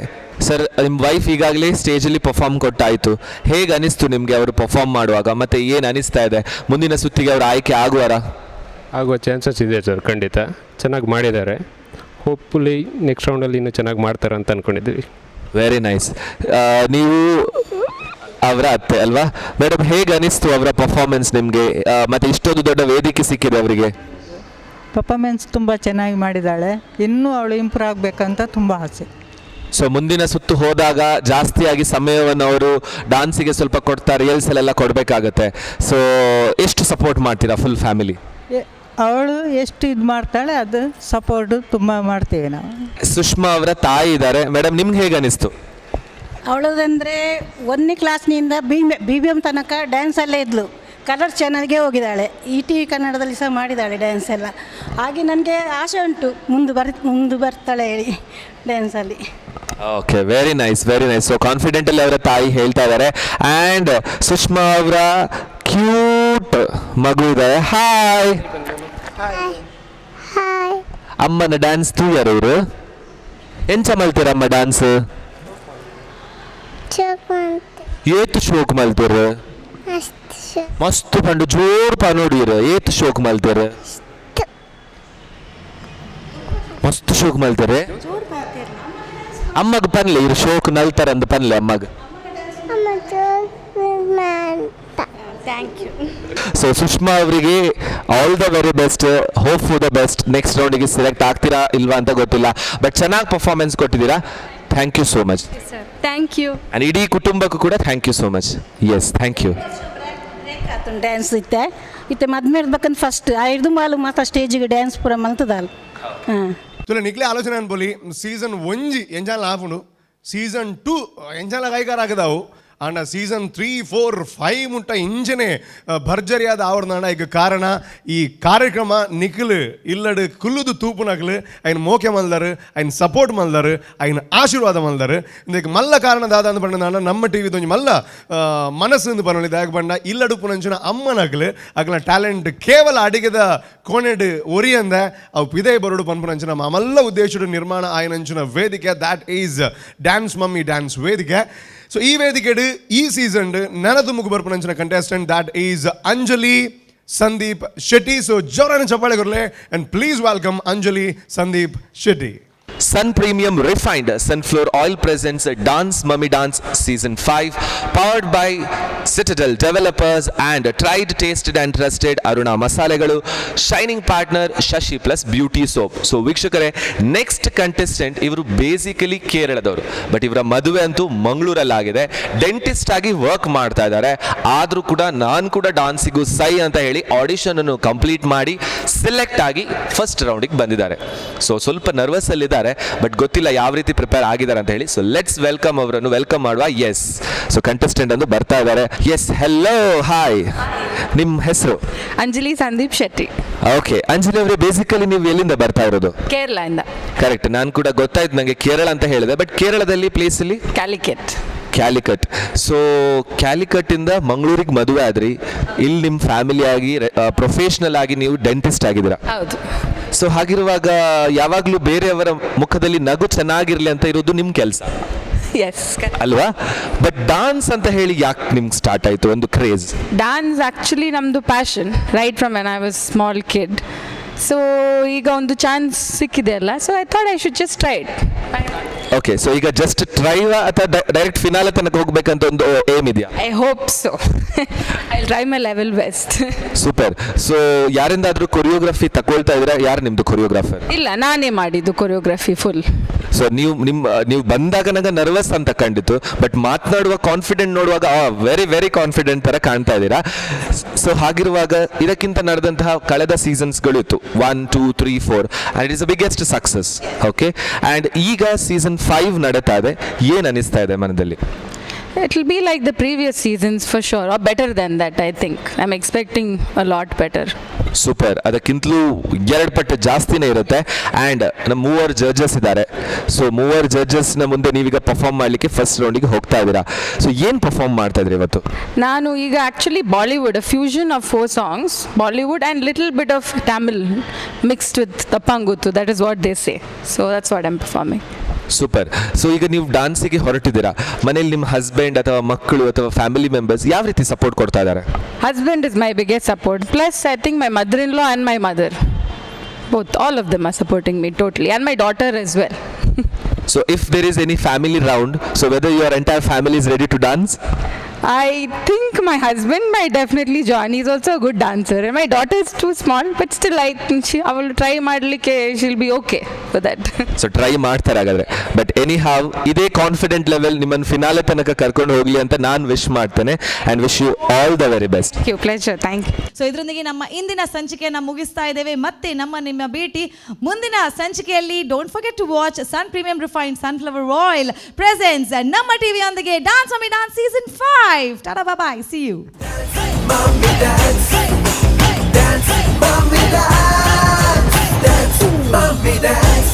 ಸರ್, ನಿಮ್ಮ ವೈಫ್ ಈಗಾಗಲೇ ಸ್ಟೇಜಲ್ಲಿ ಪರ್ಫಾರ್ಮ್ ಕೊಟ್ಟಾಯಿತು. ಹೇಗೆ ಅನಿಸ್ತು ನಿಮಗೆ ಅವರು ಪರ್ಫಾರ್ಮ್ ಮಾಡುವಾಗ? ಮತ್ತು ಏನು ಅನಿಸ್ತಾ ಇದೆ, ಮುಂದಿನ ಸುತ್ತಿಗೆ ಅವರು ಆಯ್ಕೆ ಆಗುವಾರಾ? ಆಗುವ ಚಾನ್ಸಸ್ ಇದೆ ಸರ್, ಖಂಡಿತ. ಚೆನ್ನಾಗಿ ಮಾಡಿದ್ದಾರೆ. ಹೋಪ್ಫುಲಿ ನೆಕ್ಸ್ಟ್ ರೌಂಡಲ್ಲಿ ಇನ್ನೂ ಚೆನ್ನಾಗಿ ಮಾಡ್ತಾರೆ ಅಂತ ಅಂದ್ಕೊಂಡಿದ್ದೀವಿ. Very nice. ನೀವು ಅವರ ಅತ್ತೆ ಅಲ್ವಾ ಮೇಡಮ್? ಹೇಗೆ ಅನಿಸ್ತು ಅವರ ಪರ್ಫಾರ್ಮೆನ್ಸ್ ನಿಮಗೆ? ಮತ್ತೆ ಇಷ್ಟೊಂದು ದೊಡ್ಡ ವೇದಿಕೆ ಸಿಕ್ಕಿದೆ ಅವರಿಗೆ. ಪರ್ಫಾರ್ಮೆನ್ಸ್ ತುಂಬ ಚೆನ್ನಾಗಿ ಮಾಡಿದ್ದಾಳೆ. ಇನ್ನೂ ಅವಳು ಇಂಪ್ರೂವ್ ಆಗಬೇಕಂತ ತುಂಬ ಆಸೆ. ಸೊ ಮುಂದಿನ ಸುತ್ತು ಹೋದಾಗ ಜಾಸ್ತಿಯಾಗಿ ಸಮಯವನ್ನು ಅವರು ಡಾನ್ಸಿಗೆ ಸ್ವಲ್ಪ ಕೊಡ್ತಾ ರಿಹರ್ಸಲ್ ಎಲ್ಲ ಕೊಡಬೇಕಾಗತ್ತೆ. ಸೊ ಎಷ್ಟು ಸಪೋರ್ಟ್ ಮಾಡ್ತೀರಾ ಫುಲ್ ಫ್ಯಾಮಿಲಿ? ಅವಳು ಎಷ್ಟು ಇದು ಮಾಡ್ತಾಳೆ ಅದು ಸಪೋರ್ಟು ತುಂಬ ಮಾಡ್ತೀವಿ ನಾವು. ಸುಷ್ಮಾ ಅವರ ತಾಯಿ ಇದ್ದಾರೆ. ಮೇಡಮ್, ನಿಮ್ಗೆ ಹೇಗೆ ಅನಿಸ್ತು? ಅವಳದಂದರೆ 1ನೇ ಕ್ಲಾಸ್ನಿಂದ ಬಿ ಬಿ ಬಿ ಎಮ್ ತನಕ ಡ್ಯಾನ್ಸಲ್ಲೇ ಇದ್ಲು. ಕಲರ್ ಚಾನಲ್ಗೆ ಹೋಗಿದ್ದಾಳೆ, ಇ ಟಿ ವಿ ಕನ್ನಡದಲ್ಲಿ ಸಹ ಮಾಡಿದ್ದಾಳೆ ಡ್ಯಾನ್ಸ್ ಎಲ್ಲ. ಹಾಗೆ ನನಗೆ ಆಸೆ ಉಂಟು ಮುಂದೆ ಬರ್ತಾಳೆ ಹೇಳಿ ಡ್ಯಾನ್ಸಲ್ಲಿ. Okay, very nice, very nice. So ಕಾನ್ಫಿಡೆಂಟಲ್ಲಿ ಅವರ ತಾಯಿ ಹೇಳ್ತಾ ಇದ್ದಾರೆ. ಆ್ಯಂಡ್ ಸುಷ್ಮಾ ಅವರ ಕ್ಯೂಟ್ ಮಗು ಇದ್ದಾರೆ. ಹಾಯ್. ಅಮ್ಮನ ಡ್ಯಾನ್ಸ್ ತೂಯರ್ ಇವರು. ಎಂಚ ಮಲ್ತೀರಮ್ಮ ಡ್ಯಾನ್ಸ್? ಏತು ಶೋಕ್ ಮಲ್ತೀರ್? ಮಸ್ತ್ ಪಂಡು ಜೋರ್ ಪನೋಡಿರ್. ಏತು ಶೋಕ್ ಮಲ್ತೀರ್? ಮಸ್ತ್ ಶೋಕ್ ಮಲ್ತೀರ್. ಅಮ್ಮಗ್ ಪನ್ಲೆ ಇರು ಶೋಕ್ ನಲ್ತಾರ ಅಂದ್ ಪನ್ಲೆ ಅಮ್ಮಗ್. Thank you. So Sushma ಅವರಿಗೆ all the very best, hope for the best. Next ರೌಂಡಿಗೆ select ಆಗ್ತೀರಾ ಇಲ್ವಾ ಅಂತ ಗೊತ್ತಿಲ್ಲ, ಬಟ್ ಚೆನ್ನಾಗಿ ಪರ್ಫಾರ್ಮೆನ್ಸ್ ಕೊಟ್ಟಿದ್ದೀರಾ. Thank you so much. Sir, thank you. And ಇಡೀ ಕುಟುಂಬಕ್ಕೂ ಕೂಡ thank you so much. Yes, thank you. Dance ಇತ್ತೆ ಇತ್ತೆ ಮದ್ಮೆ ಇರ್ಬೇಕಂತ ಫಸ್ಟ್ ಐದು ಮಾಲು ಮಾತ್ರ ಸ್ಟೇಜಿಗೆ ಡ್ಯಾನ್ಸ್ ಪೂರ ಮಲ್ತದಲ್ಲ. ಹಾಂ. ತುಲೆ ನಿಕ್ಲೆ ಆಲೋಚನೆ ಅನ್ಬೋಲಿ, ಸೀಸನ್ 1 ಎಂಜಾಲ ಆಪುಂಡು, ಸೀಸನ್ 2 ಎಂಜಾಲ ಕೈಕಾರ ಆಗದಾವು. ಆಂಡ ಸೀಸನ್ 3 4 5 ಮುಟ್ಟ ಇಂಜನೆ ಭರ್ಜರಿಯಾದ ಆವರ್ನಾಡ. ಈಗ ಕಾರಣ ಈ ಕಾರ್ಯಕ್ರಮ ನಿಖಲು ಇಲ್ಲಡು ಕುಲ್ಲುದು ತೂಪುನಕ್ಲು ಐನ್ ಮೋಕೆ ಮಲ್ದರು, ಐನ್ ಸಪೋರ್ಟ್ ಮಲ್ದರು, ಐನ್ ಆಶೀರ್ವಾದ ಮಲ್ದರು. ಇಂದಕ್ಕೆ ಮಲ್ಲ ಕಾರಣ ದಾದ ಅಂದ್ ಪಂಡ ನಮ್ಮ ಟಿ ವಿ ಮಲ್ಲ ಮನಸ್ಸು ಪನೊಲಿ ದಾಯಕ ಪಂಡ ಇಲ್ಲಡು ಪುನಂಚಿನ ಅಮ್ಮನಕ್ಲು ಅಕ್ಲ ಟ್ಯಾಲೆಂಟ್ ಕೇವಲ ಅಡಿಗೆದ ಕೋಣೆಡ್ ಒರಿಯಂದ ಅವು ಪಿದೆ ಬರುಡು ಪನ್ಪುನಂಚಿನ ಮಲ್ಲ ಉದ್ದೇಶಡು ನಿರ್ಮಾಣ ಆಯನಂಚಿನ ವೇದಿಕೆ, that is dance mummy dance ವೇದಿಕೆ. ಸೊ ಈ ವೇದಿಕೆಡು ಈ ಸೀಸನ್ ನೆನದುಮುಗು ಬರ್ಪುನಂಚಿನ contestant that is Anjali Sandeep Shetty. So ಜೋರಾನ ಚಪ್ಪಾಳೆ ಕೊರ್ಲೆ and please welcome Anjali Sandeep Shetty. Sun Premium Refined Sunflower Oil presents Dance Mummy Dance Season 5, powered by Citadel Developers and tried, tasted and trusted Aruna ಮಸಾಲೆಗಳು, shining partner Shashi plus beauty soap. So ವೀಕ್ಷಕರೇ, next contestant ಇವರು basically ಕೇರಳದವರು, but ಇವರ ಮದುವೆ ಅಂತೂ ಮಂಗಳೂರಲ್ಲಾಗಿದೆ. Dentist ಆಗಿ work ಮಾಡ್ತಾ ಇದ್ದಾರೆ. ಆದರೂ ಕೂಡ ನಾನು ಕೂಡ ಡಾನ್ಸಿಗೂ ಸೈ ಅಂತ ಹೇಳಿ ಆಡಿಷನ್ ಅನ್ನು ಕಂಪ್ಲೀಟ್ ಮಾಡಿ ಸೆಲೆಕ್ಟ್ ಆಗಿ ಫಸ್ಟ್ ರೌಂಡಿಗೆ ಬಂದಿದ್ದಾರೆ. ಸೊ ಸ್ವಲ್ಪ ನರ್ವಸ್ ಅಲ್ಲಿದ್ದಾರೆ, ಬಟ್ ಗೊತ್ತಿಲ್ಲ ಯಾವ ರೀತಿ ಪ್ರಿಪೇರ್ ಆಗಿದ್ದಾರೆ ಅಂತ ಹೇಳಿ. ಸೊ let's welcome, ಅವರನ್ನು welcome ಮಾಡುವ. ಎಸ್, ಸೊ ಕಂಟೆಸ್ಟೆಂಟ್ ಅಂದು ಬರ್ತಾ ಇದ್ದಾರೆ. Yes, hello, hi. ನಿಮ್ಮ ಹೆಸರು? ಅಂಜಲಿ ಸಂದೀಪ್ ಶೆಟ್ಟಿ. ಓಕೆ ಅಂಜಲಿ ಅವರೇ, ಬೇಸಿಕಲಿ ನೀವು ಎಲ್ಲಿಂದ ಬರ್ತಾ ಇರೋದು? ಕೇರಳದಿಂದ. ಕರೆಕ್ಟ್, ನಾನು ಕೂಡ ಗೊತ್ತಾಯ್ತು ನನಗೆ ಕೇರಳ ಅಂತ ಹೇಳಿದೆ. ಬಟ್ ಕೇರಳದಲ್ಲಿ ಪ್ಲೇಸ್ ಅಲ್ಲಿ? ಕ್ಯಾಲಿಕಟ್. ಕ್ಯಾಲಿಕಟ್. ಸೊ ಕ್ಯಾಲಿಕಟ್ ಇಂದ ಮಂಗಳೂರಿಗೆ ಮದುವೆ ಆದ್ರಿ. ಇಲ್ಲಿ ನಿಮ್ಮ ಫ್ಯಾಮಿಲಿ ಆಗಿ ಪ್ರೊಫೆಷನಲ್ ಆಗಿ ನೀವು ಡೆಂಟಿಸ್ಟ್ ಆಗಿದ್ದೀರಾ? ಹೌದು. ಸೊ ಹಾಗಿರುವಾಗ ಯಾವಾಗಲೂ ಬೇರೆಯವರ ಮುಖದಲ್ಲಿ ನಗು ಚೆನ್ನಾಗಿರ್ಲಿ ಅಂತ ಇರೋದು ನಿಮ್ಮ ಕೆಲಸ. ಎಸ್. ಅಲ್ವಾ? ಬಟ್ ಡಾನ್ಸ್ ಅಂತ ಹೇಳಿ ಯಾಕೆ ನಿಮ್ಗೆ ಸ್ಟಾರ್ಟ್ ಆಯಿತು ಒಂದು ಕ್ರೇಜ್? ಡಾನ್ಸ್ ಆ್ಯಕ್ಚುಲಿ ನಮ್ಮದು passion right from when I was small kid. So ಈಗ ಒಂದು ಚಾನ್ಸ್ ಸಿಕ್ಕಿದೆ ಅಲ್ಲ, so I thought I should just try it. Okay, so ಈಗ ಜಸ್ಟ್ ಟ್ರೈ ಅಥವಾ ಡೈರೆಕ್ಟ್ ಫಿನಾಲೆ ತನಕ ಹೋಗ್ಬೇಕಂತ ಒಂದು ಏಮ್ ಇದೆಯಾ? I hope so. I try my level best. Super. So ಯಾರಿಂದಾದ್ರೂ choreography ತಕೊಳ್ತಾ ಇದ್ರೆ, ಯಾರು ನಿಮ್ದು ಕೊರಿಯೋಗ್ರಾಫರ್? ಇಲ್ಲ, ನಾನೇ ಮಾಡಿದ್ದು ಕೊರಿಯೋಗ್ರಫಿ ಫುಲ್. ಸೊ ನೀವು ನಿಮ್ಮ ನೀವು ಬಂದಾಗ ನಂಗೆ ನರ್ವಸ್ ಅಂತ ಕಂಡಿತ್ತು. ಬಟ್ ಮಾತನಾಡುವ ಕಾನ್ಫಿಡೆಂಟ್ ನೋಡುವಾಗ ವೆರಿ ವೆರಿ ಕಾನ್ಫಿಡೆಂಟ್ ತರ ಕಾಣ್ತಾ ಇದ್ದೀರಾ. ಸೊ ಹಾಗಿರುವಾಗ ಇದಕ್ಕಿಂತ ನಡೆದಂತಹ ಕಳೆದ ಸೀಸನ್ಸ್ಗಳು ಇತ್ತು, 1, 2, 3, 4, and it is the biggest success, okay? And ಈಗ ಸೀಸನ್ 5 ನಡೀತಾ ಇದೆ. ಏನು ಅನಿಸ್ತಾ ಇದೆ ಮನದಲ್ಲಿ? It will be like the previous seasons for sure, or better than that, I think. I'm expecting a lot better. Super. ಅದಕ್ಕಿಂತಲೂ ಎರಡು ಪಟ್ಟು ಜಾಸ್ತಿನೇ ಇರುತ್ತೆ. ಆ್ಯಂಡ್ ನಮ್ಮ ಮೂವರು ಜಡ್ಜಸ್ ಇದ್ದಾರೆ. ಸೊ ಮೂವರು ಜಡ್ಜಸ್ನ ಮುಂದೆ ನೀವೀಗ ಪರ್ಫಾರ್ಮ್ ಮಾಡಲಿಕ್ಕೆ ಫಸ್ಟ್ ರೌಂಡಿಗೆ ಹೋಗ್ತಾ ಇದ್ದೀರಾ. ಸೊ ಏನು ಪರ್ಫಾರ್ಮ್ ಮಾಡ್ತಾ ಇದ್ರಿ ಇವತ್ತು? ನಾನು ಈಗ actually Bollywood, fusion of four songs, Bollywood and little bit of Tamil mixed with Dappanguthu. That is what they say, so that's what I'm performing. Super. So ಈಗ ನೀವು ಡಾನ್ಸಿಗೆ ಹೊರಟಿದ್ದೀರಾ. ಮನೇಲಿ ನಿಮ್ಮ ಹಸ್ಬೆಂಡ್ ಅಥವಾ ಮಕ್ಕಳು ಅಥವಾ ಫ್ಯಾಮಿಲಿ ಮೆಂಬರ್ಸ್ ಯಾವ ರೀತಿ ಸಪೋರ್ಟ್ ಕೊಡ್ತಾ ಇದ್ದಾರೆ? Husband is my biggest support. Plus, I think my mother in law and my mother. Both, all of them are supporting me totally. And my daughter as well. So if there is any family round, so whether your entire family is ready to dance? I think my husband might definitely join. He's also a good dancer. And my daughter is too small, but still, I think she, I will try ಮಾಡಲಿಕ್ಕೆ, she'll be okay for that. So try ಮಾಡ್ತಾರೆ ಹಾಗಾದ್ರೆ. But any ಹಾವ್, ಇದೇ confident level ನಿಮ್ಮನ್ನು finale ತನಕ ಕರ್ಕೊಂಡು ಹೋಗ್ಲಿ ಅಂತ ನಾನು ವಿಶ್ ಮಾಡ್ತೇನೆ and wish you all the very best. Thank you. Pleasure. Thank you. So ಇದರೊಂದಿಗೆ ನಮ್ಮ ಇಂದಿನ ಸಂಚಿಕೆಯನ್ನು ಮುಗಿಸ್ತಾ ಇದ್ದೇವೆ. ಮತ್ತೆ ನಮ್ಮ ನಿಮ್ಮ ಭೇಟಿ ಮುಂದಿನ ಸಂಚಿಕೆಯಲ್ಲಿ. Don't forget to watch Sun Premium Refined Sunflower Oil presents ನಮ್ಮ ಟಿವಿಯೊಂದಿಗೆ dance mummy dance season 5. Tata, bye, see you. Mommy dance, dance, mommy dance, dance, mommy dance.